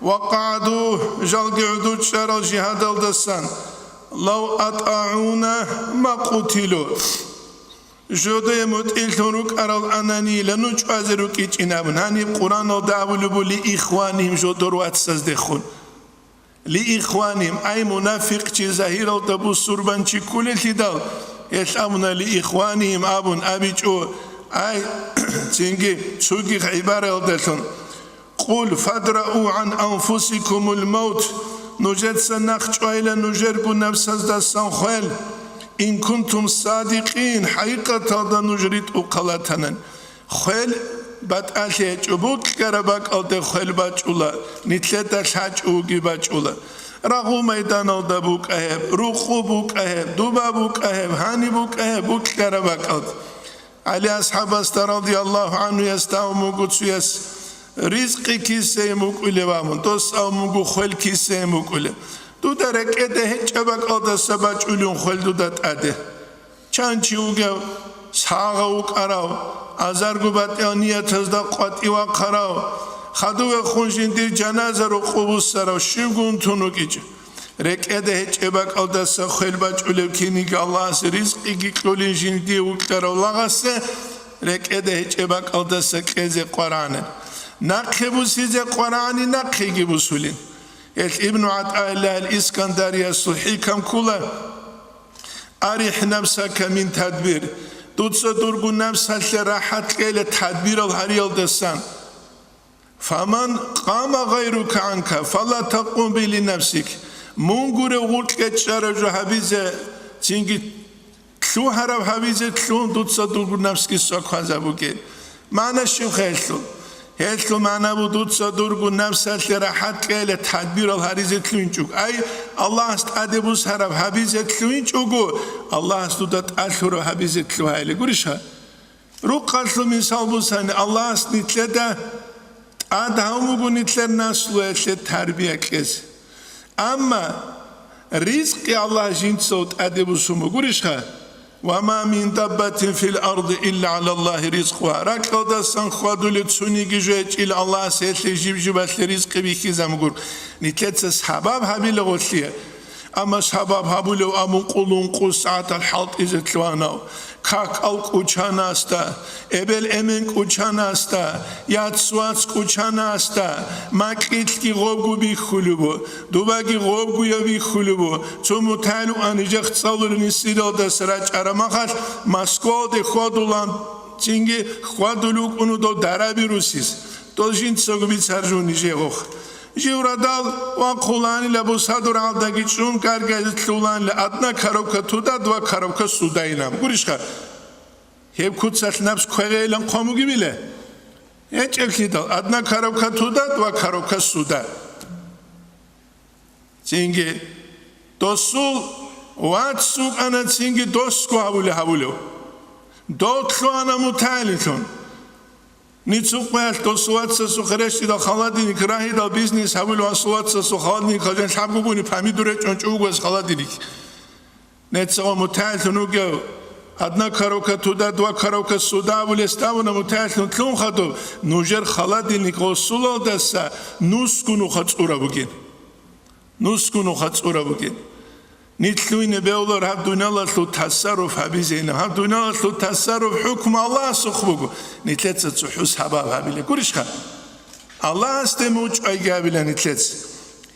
«ва къагӀаду», жалги гӀодов чӀарал жигьадалдасан, «лав атӀагӀуна ма къутилу», жодое мутӀигӀлъун рукӀарал ананила ну чӀвазе рукӀичӀин абун. Гьаниб Къуръаналда абулеб були ихванихим жодор вацаздехун. Лиихванихим, ай, мунафикъчи загьиралда бусурбанчи кколелъидал, гьелъ абуна лиихванихим абун абичӀо, ай, цинги цуги гӀибараялдалъун: «Къул фадрау гӀан анфусикумул мавт», нужеца нахъ чӀвайла нужерго напсаздасан хвел, «ин кунтум садикъин», хӀакъикъаталда нуж ритӀухъал ратанани. Хвел батӀалъи гьечӀо, букьараб бакӀалде хвел бачӀула, нилъеда лъачӀого бачӀула. Рагъул майданалда букӀа гьеб, рукъу букӀа гьеб, дуба букӀа гьеб, гьаниб букӀа гьеб, букьараб бакӀалде. ГӀали асхӀабасда, радияллагьу гӀанхуясда, абун буго цояс: «Ризкъи кисайин букӀулеб?» абун, дос абун буго: «Хвел кисайин букӀулеб». Дуда рекӀеде гьечӀеб бакӀалдаса бачӀулин хвел дуда тӀаде. Чан чи вугев, сагъав вукӀарав, азарго батӀиял ниятазда къватӀив вахъарав, хадувехун жиндир жаназа рукъу буссарав щивгун тун вукӀичӀо. РекӀеде гьечӀеб бакӀалдаса хвел бачӀулев киниги Аллагьас ризкъиги кьолин жиндие вукьарав лагъасе, рекӀеде гьечӀеб бакӀалдаса кьезе къварагӀанани. Нахъе бусизе къварагӀани нахъеги бусулин. Гьелъ Ибну ГӀатӀаиллагьил Искандариясул хӀикам ккола: «Арихь нафсака мин тадбир», дуца дурго напсалъе рахӀат кьела тадбирал гьариялдасан. «Фаман къама гъайрука гӀанка, фала такъум би ли нафсик». Мун гурев гъоркье чӀараб жо гьабизе, цинги лъугьараб гьабизе лъугьун дуца дурго напсги сваквазабуге. МагӀна щибха гьелъул? Гьелъул магӀна буго дуца дурго напсалъе рахӀат кьела тадбирал гьаризе лъугьинчӀого. Ай, Аллагьас тӀаде бусараб гьабизе лъугьинчӀого, Аллагьас дуда тӀалъураб гьабизе лъугьайилан гурищха? Рукъалъул мисал бусани, Аллагьас нилъеда тӀад гьавун буго нилъер наслуялъе тарбия кьезе. Амма ризкъи Аллагь жинцав тӀаде бусун бугурищха? «Ва ма мин даббатин фил арди илля гӀалаллагьи ризкъугьа». Ракьалдасан хьвадулев цониги жо гьечӀила Аллагьас гьелъе жиб-жибалъе ризкъи бихьизабугур. Нилъеца сабаб гьабила гъолъие. Амма сабаб гьабулев абун къулун къу сагӀатал хӀалтӀизе лъугьанав, как-ал кӀучанасда, эбел-эмен кӀучанасда, яц-вац кӀучанасда, макьилъги гъобгу бихьулеб бу, дубаги гъобгуя бихьулеб бу, цо мутагӀил вукӀан нижехъ цӀалулел нисиралдаса рачӀараб махалъ, Москвалде хьвадулан, цинги хьвадулев вукӀун дов дараби русис, дол жинцаго бицаржун нижегъухъ. Жив радал вахъуланила, бусадур гӀалдаги чӀун гаргайзе лъуланила, одна коробка туда, два коробка сюда инан. Гурищха? Гьеб куцалъ напс квегъейилан хъван бугебила? ГьечӀеблъидал, одна коробка туда, два коробка сюда. Цинги досул вац вукӀана, цинги досго гьавулев гьавулев. Дов лъугьана мутагӀилилъун. Нецукъаялъ досул вацасухъе рещтӀидал холодильник рагьидал бизнес гьабулев асул вацасул холодильник гьажан лъабгогуни помидор гьечӀон чӀугугас холодильник. Нецаго мутагӀилъун вугев, одна коробка туда, два коробка сюда абулес тавуна мутагӀилъун лъун хадуб, нужер холодильник гъосулалдаса нусгу нуха цӀураб бугин. Нусгу нуха цӀураб бугин. Нилъ лъугьине бегьулар гьаб дуниялалъул тасарруф гьабизейин. Гьаб дуниялалъул тасарруф хӀукму Аллагьасухъ буго. Нилъеца цохӀо сабаб гьабила. Гурищха? Аллагьасде мучӀайги гьабила нилъеца.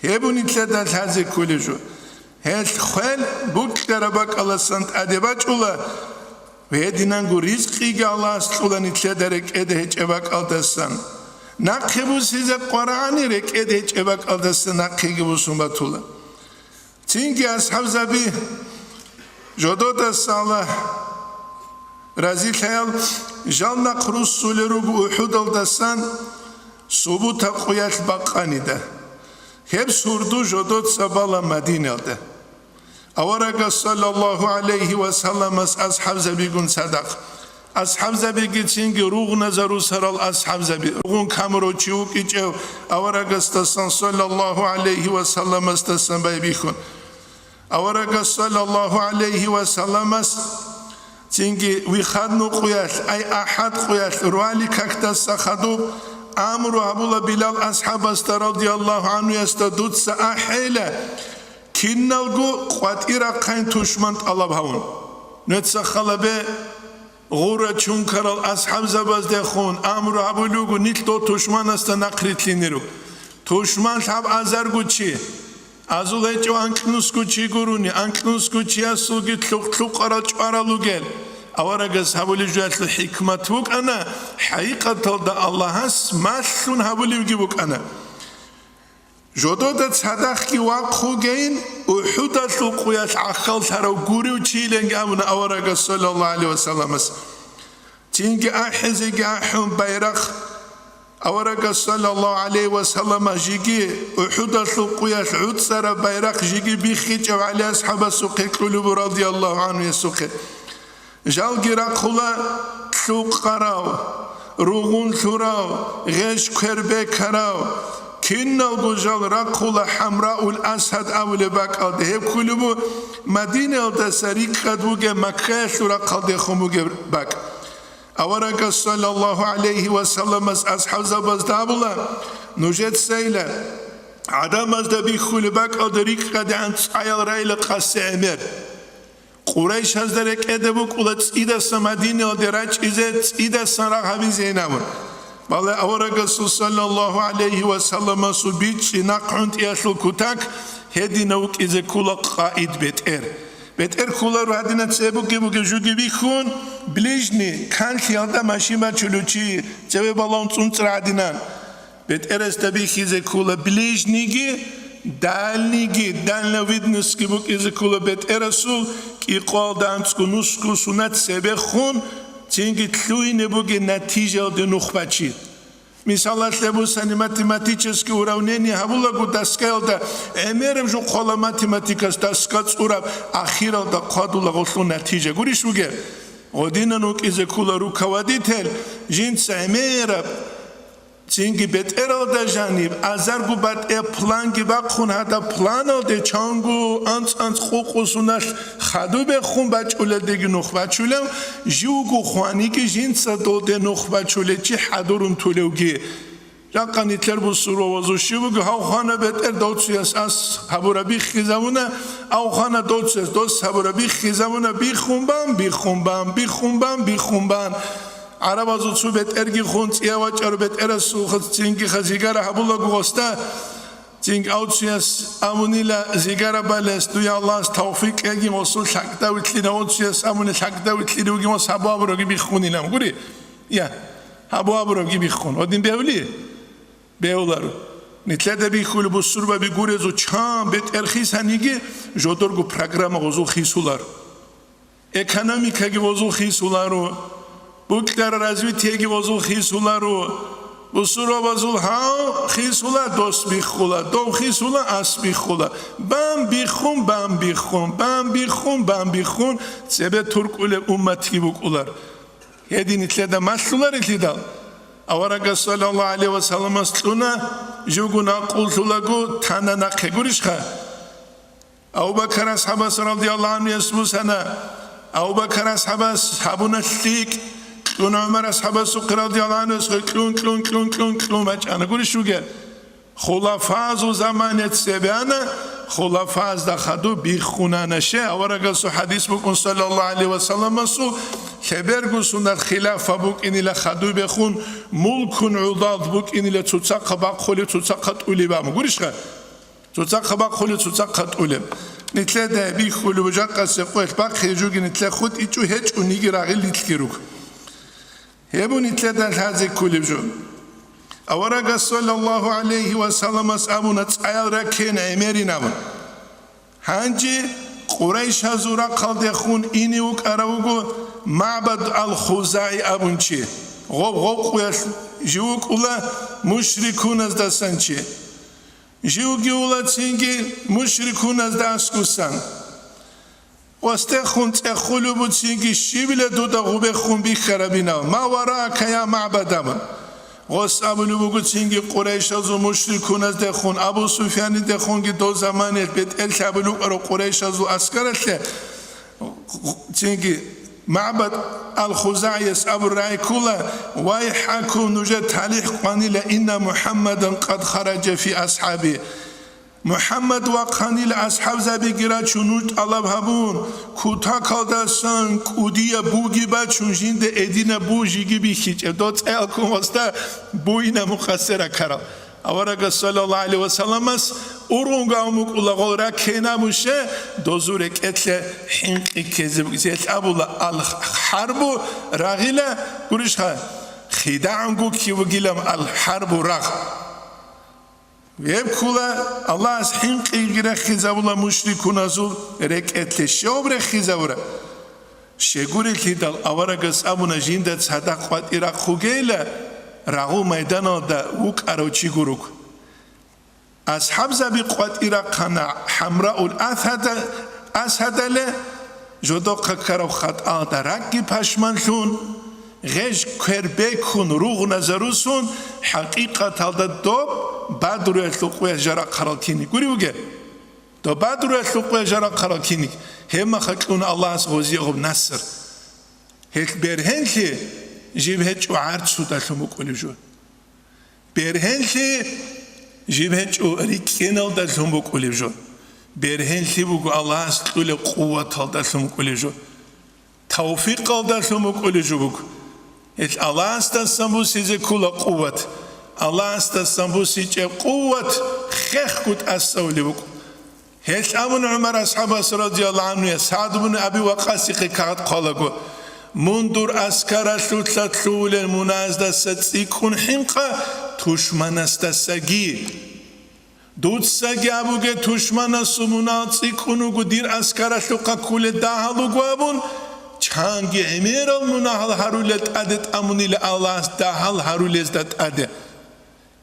Гьеб нилъеда лъазе кколеб жо. Гьелъ хвел букьараб бакӀаласан тӀаде бачӀула. Гьединанго ризкъиги Аллагьас кьула нилъеда рекӀеде гьечӀеб бакӀалдасан. Нахъе бусизе къварагӀани рекӀеде гьечӀеб бакӀалдаса нахъеги бусун батула. Цинги асхӀабзаби жододаса Аллагь разилъаял жал нахъ руссулел руго УхӀудалдасан Субута къуялъ бакъанида. Гьеб сурду жодоца бала Мадиналда. Аварагас саллаллагьу гӀалайгьи ва салламас асхӀабзабигун цадахъ. АсхӀабзабиги цинги ругъназарусарал асхӀабзаби, ругъун камурав чи вукӀичӀев аварагасдасан саллаллагьу гӀалайгьи ва салламасдасан байбихьун. Аварагас саллаллагьу гӀалайгьи ва салламас цинги вихадну къуялъ, ай ахӀад къуялъ, рвали какдаса хадуб амру гьабула Билал асхӀабасда радияллагьу гӀанхуясда, дуца ахӀейла, киналго къватӀир ахъайин тушман тӀалаб гьавун. Нуца халабе гъура чункарал асхӀабзабаздехун амру гьабулев вуго, нилъ дов тушманасда нахърилълъине руго. Тушман лъаб азарго чи, азул гьечӀев анкьнусго чи гурони, анкьнусго чиясулги лъукъ-лъукъарал чӀварал ругел. Аварагас гьабулеб жоялъул хӀикмат букӀана, хӀакъикъаталда Аллагьас малъун гьабулевги букӀана. Жодода цадахъги вахъугейин, УхӀудалъул къуялъ гӀахьаллъарав гурев чийиланги абуна аварагас саллаллагьу гӀалайгьи ва салламас. Цинги ахӀизеги ахӀун байрахъ, аварагас саллаллагьу гӀалайгьи ва саллама жеги УхӀудалъул къуялъ гӀуцӀараб байрахъ жеги биххичӀев ГӀали асхӀабасухъе кьулеб буго радияллагьу гӀанхуясухъе. Жалги рахъула лъукъарав, ругъун лъурав, гъеж квер бекарав, киналго жал рахъула ХӀамраул Асад абулеб бакӀалде, гьеб кколеб буго Мадинаялдаса рикӀкӀад бугеб Маккаялъул рахъалдехун бугеб бакӀ. Аварагас саллаллагьу гӀалайгьи ва салламас асхӀабзабазда абула: «Нужецайила гӀадамазда бихьулеб бакӀалда рикӀкӀадегӀан цӀаял райила къаси гӀемер». Къурайшазда рекӀеде букӀула цӀидасан Мадинаялде рачӀизе, цӀидасан рагъ гьабизе гьенабун. Бале, аварагасул саллаллагьу гӀалайгьи ва салламасул бичӀчӀи нахъ гӀунтӀиялъул кутак гьединав вукӀизе ккула къаид, бетӀер. БетӀер кколаро гьадинан цебе бугеб-бугеб жуги бихьун, ближний, канлъиялда машин бачулев чи, цеве балагьун цӀунцӀра гьадинан. БетӀерасда бихьизе ккола ближнийги, дальнийги, дальновидностьги букӀизе ккола бетӀерасул кӀикъоялда анцӀго нусго сунат цебехун, цинги лъугьине бугеб натижаялде нух бачи. Мисалалъе бусани, математический уравнение гьабулаго доскаялда гӀемераб жо хъвала математикас доска цӀураб, ахиралда хъвадула гъолъул натижа. Гурищ бугеб? Гъодинан вукӀизе ккола руководитель, жинца гӀемераб Цинги бетӀералда жаниб азарго батӀияб планги бахъун, гьадаб планалде чанго анцӀ-анцӀ къукъу суналъ хадуб бехун бачӀулелдеги нух бачулев, живго хваниги жинца долде нух бачулев чи хӀадурун тулевги. Жакъа нилъер бусурбабазул щиб буго, гьав хвана бетӀер, дов цояс ас гьабураб биххизавуна, ав хвана дов цояс дос гьабураб биххизавуна, биххун бан, биххун бан, биххун бан, биххун бан. ГӀарабазул цо бетӀерги хун, цӀия вачӀарав бетӀерасул цинги ха зигара гьабулаго гъосда, цинги авцуяс абунила зигара балес, дуе Аллагьас тавфикъ кьеги, гъосул лъакӀда вилълъина, авцуяс абуни лъакӀда вилълъируги, гъос гьабу абураги биххунилан гури. Я, гьабу абураги биххун. Гьодин бегьули? Бегьуларо. Нилъеда бихьулеб бусурбаби гурезу чан бетӀер хисаниги, жодорго программа гъозул хисулар. Экономикаги гъозул хисуларо, букӀара развитиеги гъозул хисуларо, бусурбабазул гьав хисула, дос биххула, дов хисула, ас биххула. Бан биххун, бан биххун, бан биххун, бан биххун, цебе туркӀулеб умматги букӀулар. Гьедин нилъеда малъуларелъидал, аварагас саллаллагьу гӀалайгьи ва салламас кьуна, живго накъуллъулаго тана нахъе гурищха? Абу-Бакар асхӀабас радияллагьу гӀанхуяс бусана. Абу-Бакар асхӀабас гьабуна лъикӀ, кьун ГӀумар асхӀабасухъе радияллагьу гӀанхуясухъе кьун, кьун, кьун, кьун, кьун бачӀана. Гурищ бугеб? Хулафазул замане цебе ана, хулафазда хадуб биххунана. Щай, аварагасул хӀадис букӀун, саллаллагьу гӀалайгьи ва салламасул, лъеберго сунат хилафа букӀинила хадуб бехун, мулкун гӀудал букӀинила цоцахъа бахъулеб, цоцахъа тӀулеб абун. Гурищха? Цоцахъа бахъулеб, цоцахъа тӀулеб. Нилъеда бихьулеб жакъасе къвелъ бахъи жуги нилъер хутӀичӀо гьечӀониги рагъил рилълъи руго. Гьеб нилъеда лъазе кколеб жо. Аварагас саллаллагьу гӀалайгьи ва салламас абуна цӀаял раккейин гӀемерин абун. Гьанже Къурайшазул рахъалдехун ине вукӀарав вуго МагӀбад ал-ХузагӀи абун чи. Гъоб гъобкъуялъ жив вукӀула мушрикуназдасан чи. Живги вула цинги мушрикуназда аскӀусан. Гъосдехун цӀехулеб буцинги щибила дуда гъубехун бихьарабинал, ма вараака, я МагӀбад абун. Гъос абулеб буго цинги Къурайшазул мушрикуназдехун, Абу Суфьянидехунги дов заманиялъ бетӀерлъи абулеб букӀараб Къурайшазул аскаралъе, цинги МагӀбад ал-ХузагӀияс абурай ккола: «ВайхӀакум, нужер талихӀ къванила, инна МухӀаммадан къад хараджа фи асхӀаби». МухӀаммад вахъанила асхӀабзабиги рачун, нуж тӀалаб гьабун, кутакалдасан кӀудияб буги бачун, жинда эдинаб бу жиги бихьичӀеб, доцӀеялккун гъосда буйна мукъасера ккарал. Аварагас саллаллагьу гӀалайгьи ва салламас ургъунго абун букӀула гъол раккейин абуше, дозул рекӀелъе хӀинкъи ккезе бугес. Гьелъ абула ал-хӀарбу рагъила, гурищха, хидагӀун гукки вугилан ал-хӀарбу рагъ. Гьеб ккола Аллагьас хӀинкъиги рехизабула мушрикуназул рекӀелъе. Щоб рехизабура? Щегурелъидал аварагас абуна, жинда цадахъ къватӀи рахъугейила, рагъул майданалда вукӀарав чи гуруг. АсхӀабзаби къватӀи рахъана ХӀамраул Асада-, Асадале, жодохъа ккарав хатӀалда ракӀги пашманлъун, гъеж квер бекун ругъназарусун, хӀакъикъаталда доб Бадруялъул къуялъ жарахъарал киник гури вугеб? Доб Бадруялъул къуялъ жарахъарал киник, гьебмаха кьуна Аллагьас гъозие гъоб наср. Гьелъ бергьенлъи жиб гьечӀо гӀарцудалъун букӀулев жо. Бергьенлъи жиб гьечӀо рикӀкӀеналдалъун букӀулев жо. Бергьенлъи буго Аллагьас кьулеб къуваталдалъун букӀулев жо. Тавфикъалдалъун букӀулев жо буго. Гьелъ Аллагьасдасан бусизе ккола къуват. Аллагьасдасан бусичӀеб къуват хехго тӀасавулеб букӀун. Гьелъ абун ГӀумар асхӀабас радияллагьу гӀанхуяс СагӀд бун Аби Вакъасихъе кагъат хъвалаго: «Мун дур аскаралъулъа лъугьулел муназдаса цӀикӀкӀун хӀинкъа тушманасдасаги. Дуцаги абуге, тушманасул мунагь цӀикӀкӀун вуго, дир аскаралъухъа кколел дагьал руго абун, чанги гӀемерал мунагьал гьарулел тӀаде тӀамунила Аллагьас дагьал гьарулезда тӀаде».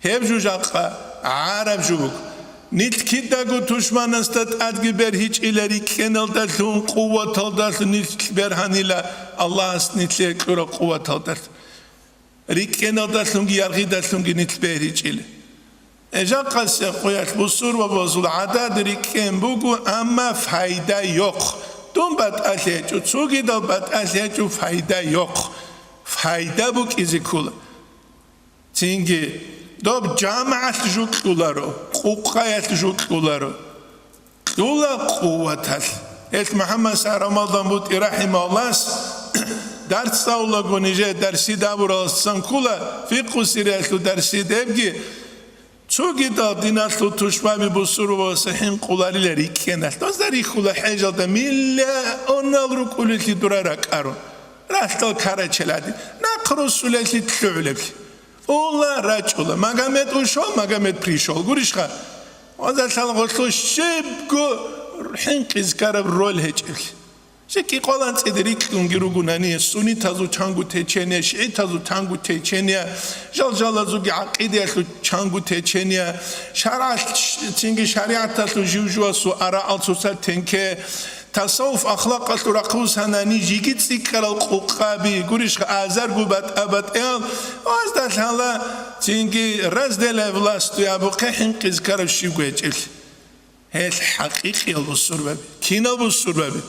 Гьеб жо жакъа гӀараб жо буго. Нилъ кидаго тушманасда тӀадги бергьичӀила рикӀкӀеналдалъун, къуваталдалъун нилъ бергьанила Аллагьас нилъее кьураб къуваталдалъун. РикӀкӀеналдалъунги яргъидалъунги нилъ бергьичӀила. Э, жакъасеб къуялъ бусурбабазул гӀадад рикӀкӀен буго, амма файда йохъ. Дун батӀалъи гьечӀо, цогидал батӀалъи гьечӀо, файда йохъ. Файда букӀизе ккола. Цинги доб жамагӀалъ жо кьоларо, къукъаялъ жо кьоларо. Кьола къуваталъ. Гьелъ МухӀаммад СагӀид Рамадан БутӀи рахӀимагьуллагьас дарс цӀалулаго нижее дарсида абуралдасан ккола, фикъу сирриялъул дарсида гьебги, цогидал диналъул тушбаби бусурбабаздаса хӀинкъуларила рикӀкӀеналъ. Дозда рихьула хӀежалда миллионал рукӀулелъи дура ракӀарун. Ралъдал карачел гӀадин, нахъ русулелъи лъугӀулеблъи. Ула рачӀула, Магомед ушел, Магомед пришел. Гурищха? Вазалъал гъолъу щибго хӀинкъиз ккараб роль гьечӀеблъи. Жеги къваланцӀиде рикьунги ругунани, суннитазул чанго течение, шигӀитазул чанго течение, жалжалазулги гӀакъидаялъул чанго течение, шаргӀалъ-, цинги шаригӀаталъул жив-жувасул араал цоцал тенке, тасаввуф ахлакъалъул рахъусанани жиги цӀикӀкӀарал къукъаби, гурищха, азарго батӀа-батӀиял, ваздалъала цинги разделяй власть абухъе хӀинкъиз ккараб щибго гьечӀеблъи. Гьелъ хӀакъикъиял бусурбаби. Кинал бусурбаби?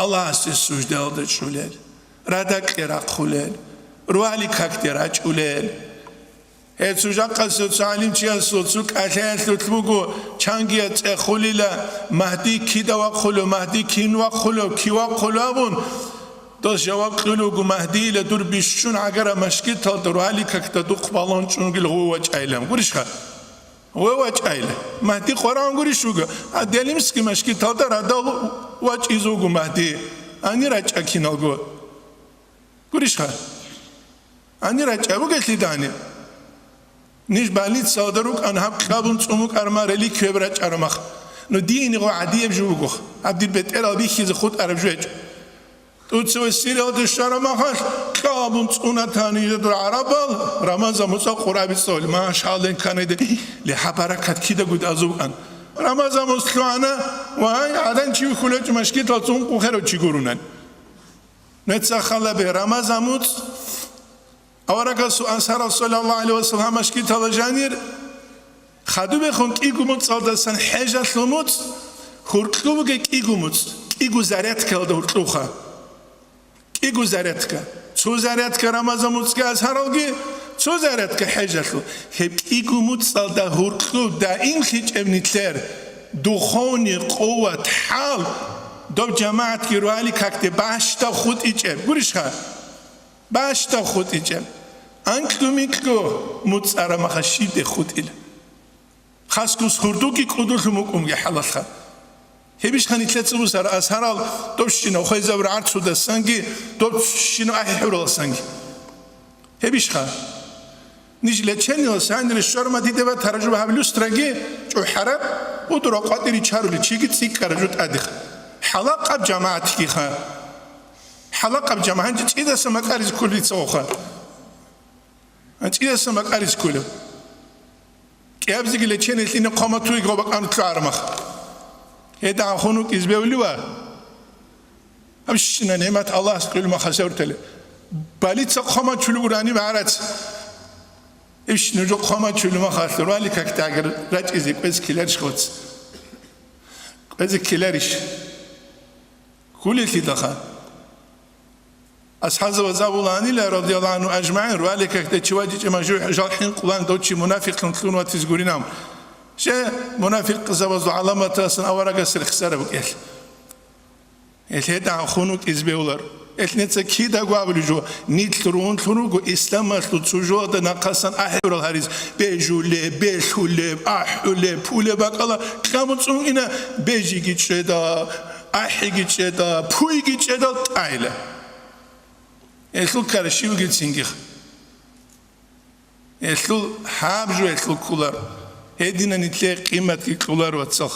Аллагьасде суждаялда чӀулел, радакье рахъулел, рвали какде рачӀулел. Гьеб цо жакъасев цо гӀалимчиясул цо кӀалъаялъулъ буго, чангия цӀехулила, Магьди кида вахъулев, Магьди кин вахъулев, кив вахъулев абун, дос жаваб кьулев вуго, Магьдийила дур бищун гӀагараб машгиталда рвали какда духъ балагьун чӀунгил гъов вачӀайилан. Гурищха? Гъов вачӀайила. Магьди къварагӀун гурищ вуго? А Делимский машгиталда радал вачӀизе вуго Магьди. Гьанир рачӀа киналго. Гурищха? Гьанир рачӀа бугелъидани. Ниж больницалда рукӀан гьаб кьабун цӀун букӀарма реликвияб рачӀарамах. Ну, дие гъо гӀадияб жо бугох. Гьаб дир бетӀерал бихьизе хутӀараб жо гьечӀо. Дуца ва Сириялде щварамахалъ кьабун цӀуна тани жидер гӀарабал, Рамазан муцӀа Къуръан бицӀцӀали. Машалла, кканайда, ле, гьаб баракат кидаго азубан. Рамазан муцӀ лъугӀана, вай, гӀадан чи вихьулечӀо машгитал цӀун къухӀерав чи гурунан. Нуца халабе, Рамазан муцӀ Аварагасул ансарал, саллаллагьу гӀалайгьи ва саллам, машгитала жанир хадубехун кӀиго муцӀалдасан хӀежалъул муцӀ, гьуркьубуге кӀиго муцӀ, кӀиго зарядкалда гьуркьуха. КӀиго зарядка. Цо зарядка Рамазан муцӀги азгьаралги, цо зарядка хӀежалъул. Гьеб кӀиго муцӀалда гьуркьуб даимлъичӀеб нилъер духовный къуват, хӀал, доб жамагӀатги руали какде бащдаб хутӀичӀеб. Гурищха? Бащдаб хутӀичӀеб. Анкьу-минкьу муцӀараб махалъ щибде хутӀила. Хасго хурдуги кӀудулъун букӀунги хӀалалха. Гьебищха нилъеца бусар азгьарал, добщинав хвезаб рагӀарцудасанги, добщинав ахӀи хӀураласанги? Гьебищха? Ниж лечениялъ гьанир щварма диде батараб жо гьаб люстраги чӀухӀараб, удура къватӀире чарули чиги цӀикӀкӀараб жо тӀадеха. ХӀалакъаб жамагӀатгиха. ХӀалакъаб жамагӀат гьанже чӀидасан макъаризе кколел дица гъоха. ЧӀидасан макъаризе кколев. КӀиабзеги лечение лъине хъваматуй гъо бакӀан лъугӀармах. Гьедагьа хун вукӀиз бевлива? Гьабщина нигӀмат Аллагьас кьолеб махалъ гьавуртали. Балица хъвамачулев гурани багӀарац. Иш нуж хъвамачулев махалъ руали какде агар рачӀизе кӀвез ккеларищ гъоц? КӀвезе ккеларищ? Кколелъидалха. АсхӀабзабаз абулаанила, радияллагьу гӀангьу ажмагӀин, руали какде чи вачӀичӀеб мажу жал хӀинкъулан дов чи мунафикълъун лъун ватизе гуринав. Щай, мунафикъзабазул гӀаламаталъан аварагас рехсараб букӀелъ. Гьелъ гьедагьа хун вукӀизе бегьулар. Гьелъ нуца кидаго абулеб жо, нилъ ругьунлъун руго исламалъул цо жоялда нахъасан ахӀи хӀурал гьариз, бежулеб, белъулеб, ахӀулеб, пулеб бакӀалда кьабун цӀунгина, бежиги чӀеда, ахӀиги чӀеда, пуйги чӀеда тӀайла. Гьелъул ккара щивгицинги. Гьелъул гьаб жо гьелъул кколар, гьединан нилъее къиматги кьолар, вацал.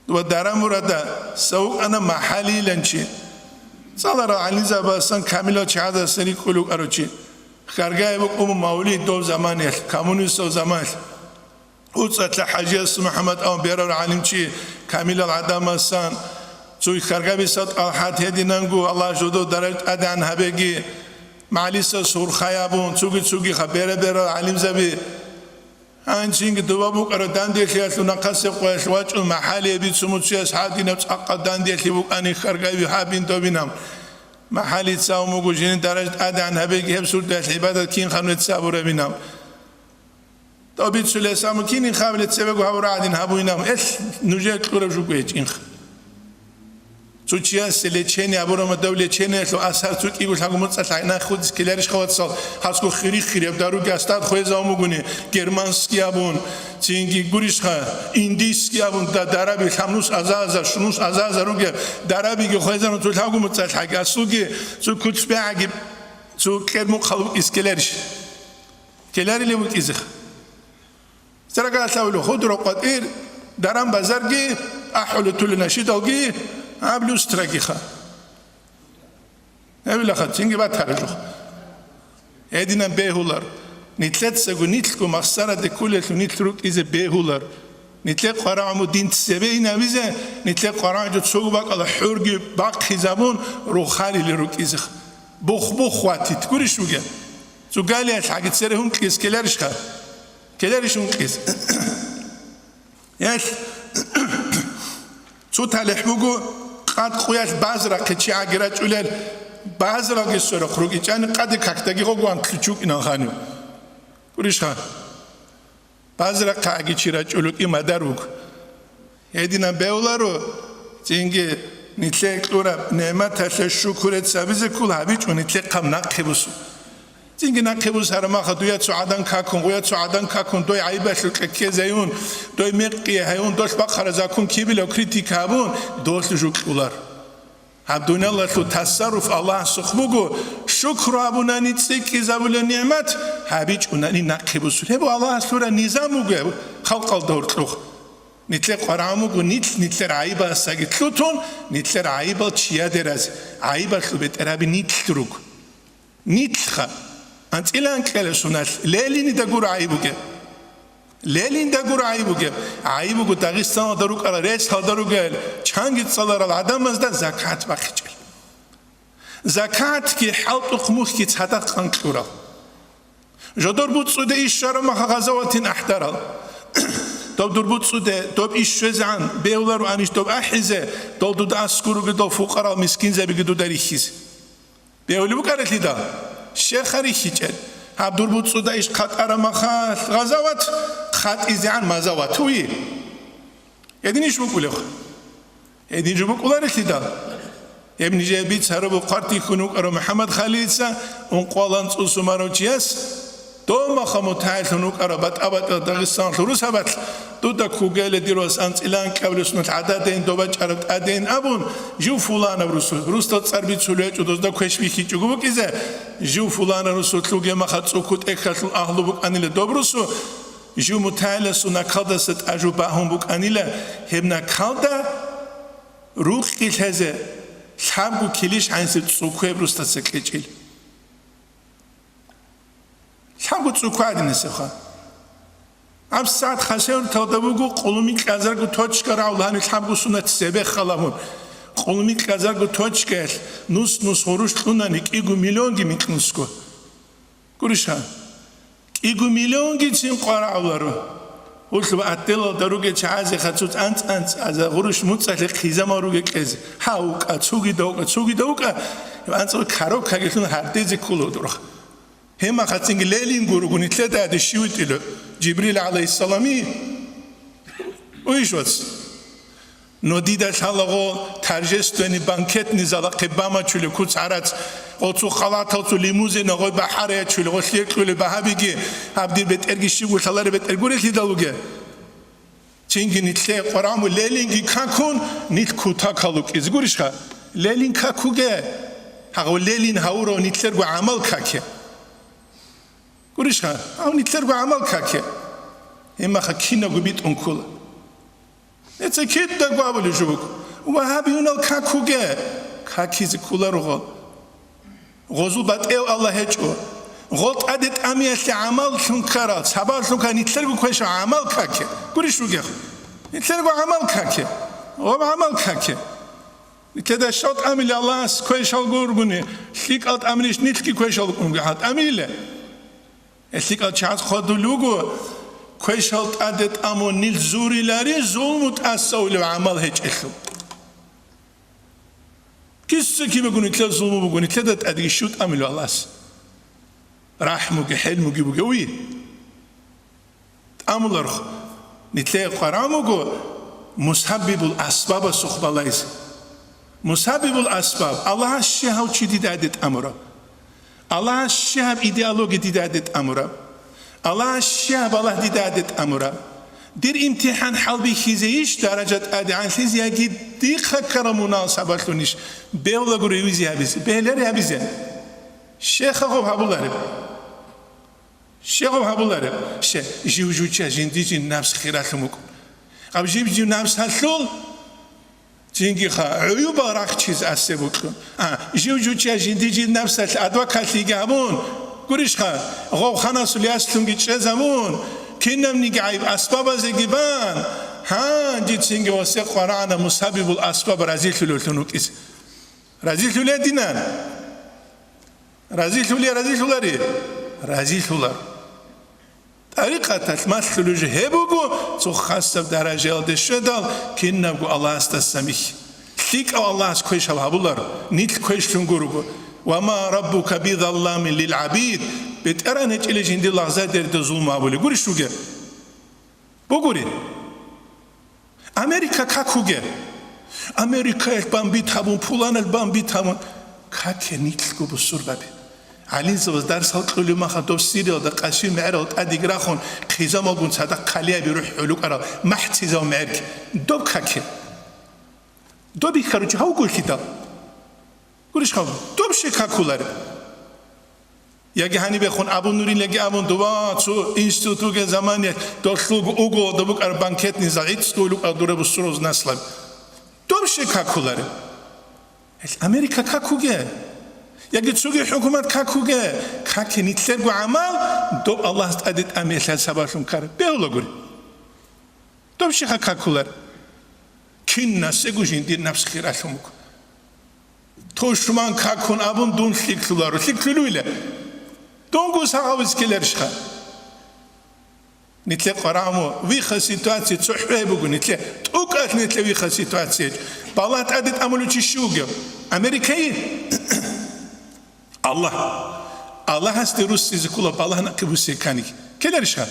Ва даран-мурада савукъана МахӀалиилан чи. Цаларал гӀалимзабасан камилал чагӀазасан рикӀкӀулев вукӀарав чи. Хьаргай букӀун Мавлид дов заманаялъ, коммунистал заманаялъ. ГьуцӀалъа ХӀажияс МухӀаммад абун берарав гӀалимчи, камилал гӀадамасан, цо Хьаргабиса ТӀалхӀат гьединанго, Аллагь жодов даража тӀадегӀан гьабеги, МагӀалиса Сурхай абун, цоги-цогиха бера-берал гӀалимзаби. Гьанчинги доба букӀараб данделъиялъул нахъасе къоялъ вачӀун, МахӀалие бицун муцуяс гьадинаб цӀакъаб данделъи букӀани, Хьаргаби гьабин добинаб. МахӀалица абун буго, жинин даража тӀадегӀан гьабеги, гьеб сордоялъ гӀибадат кинха нуца гьабурабинаб. Дов бицулес абун, кинин хабиле цебего гьабураб гӀадин гьабуйнаб, эл нужее кьураб жуго гьечӀинха. Цо чиясе лечение абураб, дов лечениялъул асар цо кӀиго лъаго муцӀалъ гӀайнахъ худис ккеларищха, вацал, гьасго хири-хиреб даруги астад хвезабун бугони, германский абун, цинги гурищха, индийский абун, да-, дараби лъабнус аза-азар, шунус аза-азар ругеб дарабиги хвезарун цо лъаго муцӀалъ гьаги, асулги цо куцбегӀаги цо кьермухъ халукь искеларищ? Ккеларилев вукӀизех. Церагал лъавулев худура къватӀир, даран базарги, ахӀулетулина щидалги, гьаб люстрагиха. Гьавилаха, цинги батаралъух. Гьединан бегьулар. Нилъецаго нилъго махсараде кколелъул нилъ рукӀизе бегьулар. Нилъе къварагӀуму дин цебе инабизе, нилъе къварагӀунчо цого бакӀала хӀурги бахъизабун, рухарили рукӀизех. Бух-бух ватит гурищ вугеб? Цо галиялъ гьаги цере гьункьиз ккеларищха? Ккеларищ гьункьиз? Гьелъ цо талихӀ буго, къад къуялъ базрахъе чи гӀаги рачӀулел, базралги сверухъ ругичӀани, къаде какдаги гъогван лъучукӀинан ханив. Гурищха? БазрахъагӀаги чи рачӀулукӀи мадар вуго. Гьединан бевларо, цинги нилъее кьураб нигӀматалъе шукурец гьабизе ккол гьабичӀо нилъехъаб нахъе бусун. Цинги нахъе бус гьарамаха, дуя цо гӀадан какун, гъуя цо гӀадан какун, дой гӀайибалъукьа ккезайун, дой мекъие гьайун, долъ бахъара закон кибилав критика гьабун, долъ жукьулар. Гьаб дуниялалъул тасарруф Аллагьасухъ буго, Шукру абунани цӀикӀкӀизабулеб нигӀмат, гьабичӀунани нахъе бусулеб. Гьеб Аллагьас лъураб низам буго гьеб халкъалда гьоркьухъ. Нилъер къварагӀун буго, нилъ нилъер гӀайибасдаги лъутун, нилъер гӀайибал чияде разе, гӀайибалъул бетӀергьаби нилъ руго. Нилъха, анцӀила анкьалев суналъ, Ленинида гуро гӀайиб бугеб. Ленинида гуро гӀайиб бугеб. ГӀайиб буго Дагъистаналда рукӀарал, рес гьалда ругел, чанги цӀаларал гӀадамазда закат бахъичӀел. Закатги хӀалтӀухъ мухьги цадахъ къан кьурал. Жодор буцӀцӀуде иш щвараб маха гъазаватин ахӀдарал. Доб дур буцӀцӀуде, доб иш щвезегӀан, бегьуларо анищ доб ахӀизе, дол дуда аскӀор ругел дол фукъарал мискинзабиги дуда рихьизе. Бегьулеб букӀаралъидал, щеха рихьичӀел. Гьаб дур буцӀцӀуда иш хъатӀараб махалъ гъазават, хъатӀизегӀан мазават гьуи. Гьедин иш букӀулев? Гьедин жо букӀуларелъидал? Гьеб нижее бицараб хъвартихьун вукӀарав МухӀаммадхалилица ункъоялда анцӀго сумарав чияс, дов маха мутагӀиллъун вукӀарав батӀа-батӀа Дагъистаналъул русабалъ, дуда ккугейила дир вас анцӀила анкьабилеб суналъ гӀададейин, доб бачӀараб тӀадейин абун, жив фуланаб русу, русдал цӀар бицулев гьечӀо, дозда квеш бихьичӀого букӀизе, жив фуланаб русу лъугьа маха цӀукӀкӀу тӀехьалъул агьлу букӀанила доб русу, жив мутагӀиллъасул накалдаса тӀажу багьун букӀанила, гьеб накалда рукъги лъезе лъабго килищ гӀанасеб цӀукӀкӀу гьеб русдаса кьечӀил. Лъабго цӀукӀкӀу гӀадинасебха. ГьабсагӀат Хасавюрталда буго къулумикьазарго точка рагӀула гьаниб лъабго сунат цебе халабун. Къулумикьазарго точкаялъ нус-нус гъурущ кьунани кӀиго миллионги микьнусго. Гурищха? КӀиго миллионгицин къварагӀуларо. Гьулъуб отделалда ругел чагӀазе хацуц анцӀ-анцӀаза гъурущ муцӀалъе хъизамал ругел кьезе. Гьа, вукӀа, цугида вукӀа, цугида вукӀа, анцӀго коробкаги лъун гьардезе ккола дурх. Гьебмахацинги Ленин гуруго нилъеда гьаде щивитӀила, Жибрил гӀалайгьиссалами. Уйищ, вац? Но дида лъалаго торжественный банкетный залахъе бамачулеб куц гӀарац, гъо цо халатал цо лимузина гъой бахӀараячулеб, гъо лъикӀлъулеб багьабиги, гьаб дир бетӀерги щибго лъалареб бетӀер гурелъидал вугеб. Цинги нилъее къварагӀун Ленинги какун, нилъ кутакал рукӀизе гурищха? Ленин какуге. Гьагъав Ленин гьавурав нилъерго гӀамал каке. Гурищха? Гьав нилъерго гӀамал каке. Гьебмаха кинабго битӀун ккола. Эца кидаго абулеб жо буго: «Вагьабиюнал какуге». Какизе кколаро гъол. Гъозул батӀев Аллагь гьечӀо. Гъол тӀаде тӀамиялъе гӀамаллъун ккарал, сабаблъун ккарал нилъерго квешал гӀамал каке. Гурищ вугехъ? Нилъерго гӀамал каке. Гъоб гӀамал каке. Нилъеда щал тӀамили Аллагьас квешал гургуни, лъикӀал тӀамилищ нилъги квешал гургуни, гьал тӀамиле. ГьелъикӀал чагӀаз хъвадулел руго, квешал тӀаде тӀамун нилъ зурилари зулму тӀасаулев гӀамал гьечӀелъул. Киса-кибего нилъер зулму буго, нилъеда тӀадеги щив тӀамилев Аллагьас? РахӀмуги, хӀелмуги бугев вуй. ТӀамуларухъ, нилъее къварагӀун буго мусаббибул асбабасухъ балайзе. Мусаббибул асбаб, Аллагьас щай гьав чи дида гьаде тӀамурав? Аллагьас щай гьаб идеология дида гьаде тӀамураб? Аллагьас щай гьаб Аллагь дида гьаде тӀамураб? Дир имтихӀан хӀалбихьизейищ даража тӀадегӀанлъизе яги дихъа ккараб мунагьал сабаблъунищ бегьулаго ревизия гьабизе? Бегьлари гьабизе. Щай гъоб гьабулареб? Щай гъоб гьабулареб? Щай, жив-жив чияс жиндир жиндир напс хиралъун букӀун. Гьаб жив-жив напс гьалъул, Цинги-ха, гӀуюбал рахчизе асе букӀун. А, жив-жив чияс жиндир жиндир напсалъе адвакатлъиги гьабун, гурищха, гъов ханасул яслъунги чӀезабун, кинабниги гӀайиб асбабазеги бан, гьанже цинги ва се къварагӀана мусаббибул асбаб разилъулевлъун вукӀизе. Разилъулей динан? Разилъулей, разилъулари? Разилъулар. ТӀарикъаталъ малъулеб жо гьеб буго, цо хасаб даражаялде щведал, кинабго Аллагьасдаса михь. ЛъикӀав Аллагьас квешал гьабулар, нилъ квешлъун гурого. «Ва ма раббука бизалламин лил гӀабид», БетӀергьан гьечӀила жиндир лагъзадерда зулму гьабулев. Гурищ вугеб? Бугури. Америка какуге. Америкаялъ бомбит гьабун, пуланалъ бомбит гьабун. Каке нилъго бусурбаби. ГӀалимзабаз дарс гьалкьулев маха дов Сириялда къасир мегӀерал тӀадеги рахун, хъизамалгун цадахъ хъалиаби рухӀ гӀолукӀарал махӀцӀизав мегӀерги. Доб каке. Доб бихьаручи гьавгулъидал. Гурищха, доб щай какулареб? Яги гьанибехун абун нурин, яги абун дова цо институт вугел замане долъулго уго доб букӀар банкетный зал гӀицӀго лукӀа дуре бусуроз наслаб. Доб щай какуларе? Гьел Америка какуге? Яги цоги хӀукумат какуге? Каке нитлъерго гӀамал доб Аллагьас тӀаде тӀамиялъал сабаблъун ккара. Бегьулагури. Доб щиха какулар? Кинасего жиндир напс хиралъун буго. Тушман какун абун дун лъикӀлъуларо. ЛъикӀлъулуйла? Дунго сагъавиз ккеларищха? Нитлъе къвараму виха ситуация цохӀбей буго, нитлъе тӀукӀалъ нитлъе виха ситуация. Балагь тӀаде тӀамулев чи щив вугев? Америкайи? Аллагь. Аллагьасде руссизе ккола балагь нахъе буссей кканиги. Ккеларищха?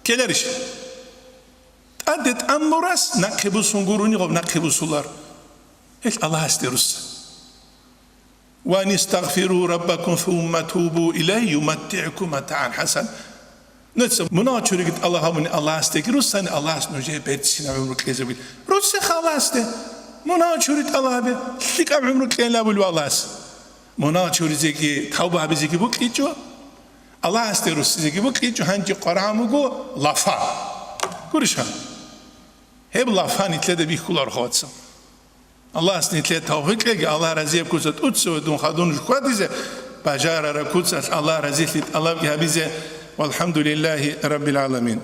Ккеларищ? ТӀаде тӀамурас нахъе бусун гурони гъоб нахъе бусулар. Гьел Аллагьасде русса. «Ва нистагъфиру раббакум сумма тубу илайгьи юматтигӀкум матагӀан хӀасан». Нуца мунагьал чуриги тӀалаб гьабуни Аллагьасдеги руссани, Аллагьас нужее берцинаб гӀумру кьезе бугеб. Руссеха Аллагьасде. Мунагьал чури тӀалаб гьабе. ЛъикӀаб гӀумру кьелабулев Аллагьас. Мунагьал чуризеги тавба гьабизеги букӀинчӀо. Аллагьасде руссизеги букӀинчӀо, гьанже къварагӀан буго лафа. Гурищха? Гьеб лафа нитлъеда бихьулар, хвацал. Аллагьас нитлъе тавфикъ кьеги, Аллагь разияб куца тӀуцеве дун хадур хьвадизе, бажарараб куцалъ Аллагь разилъи тӀалабги гьабизе. ВалхӀамдулиллагьи раббил гӀаламин.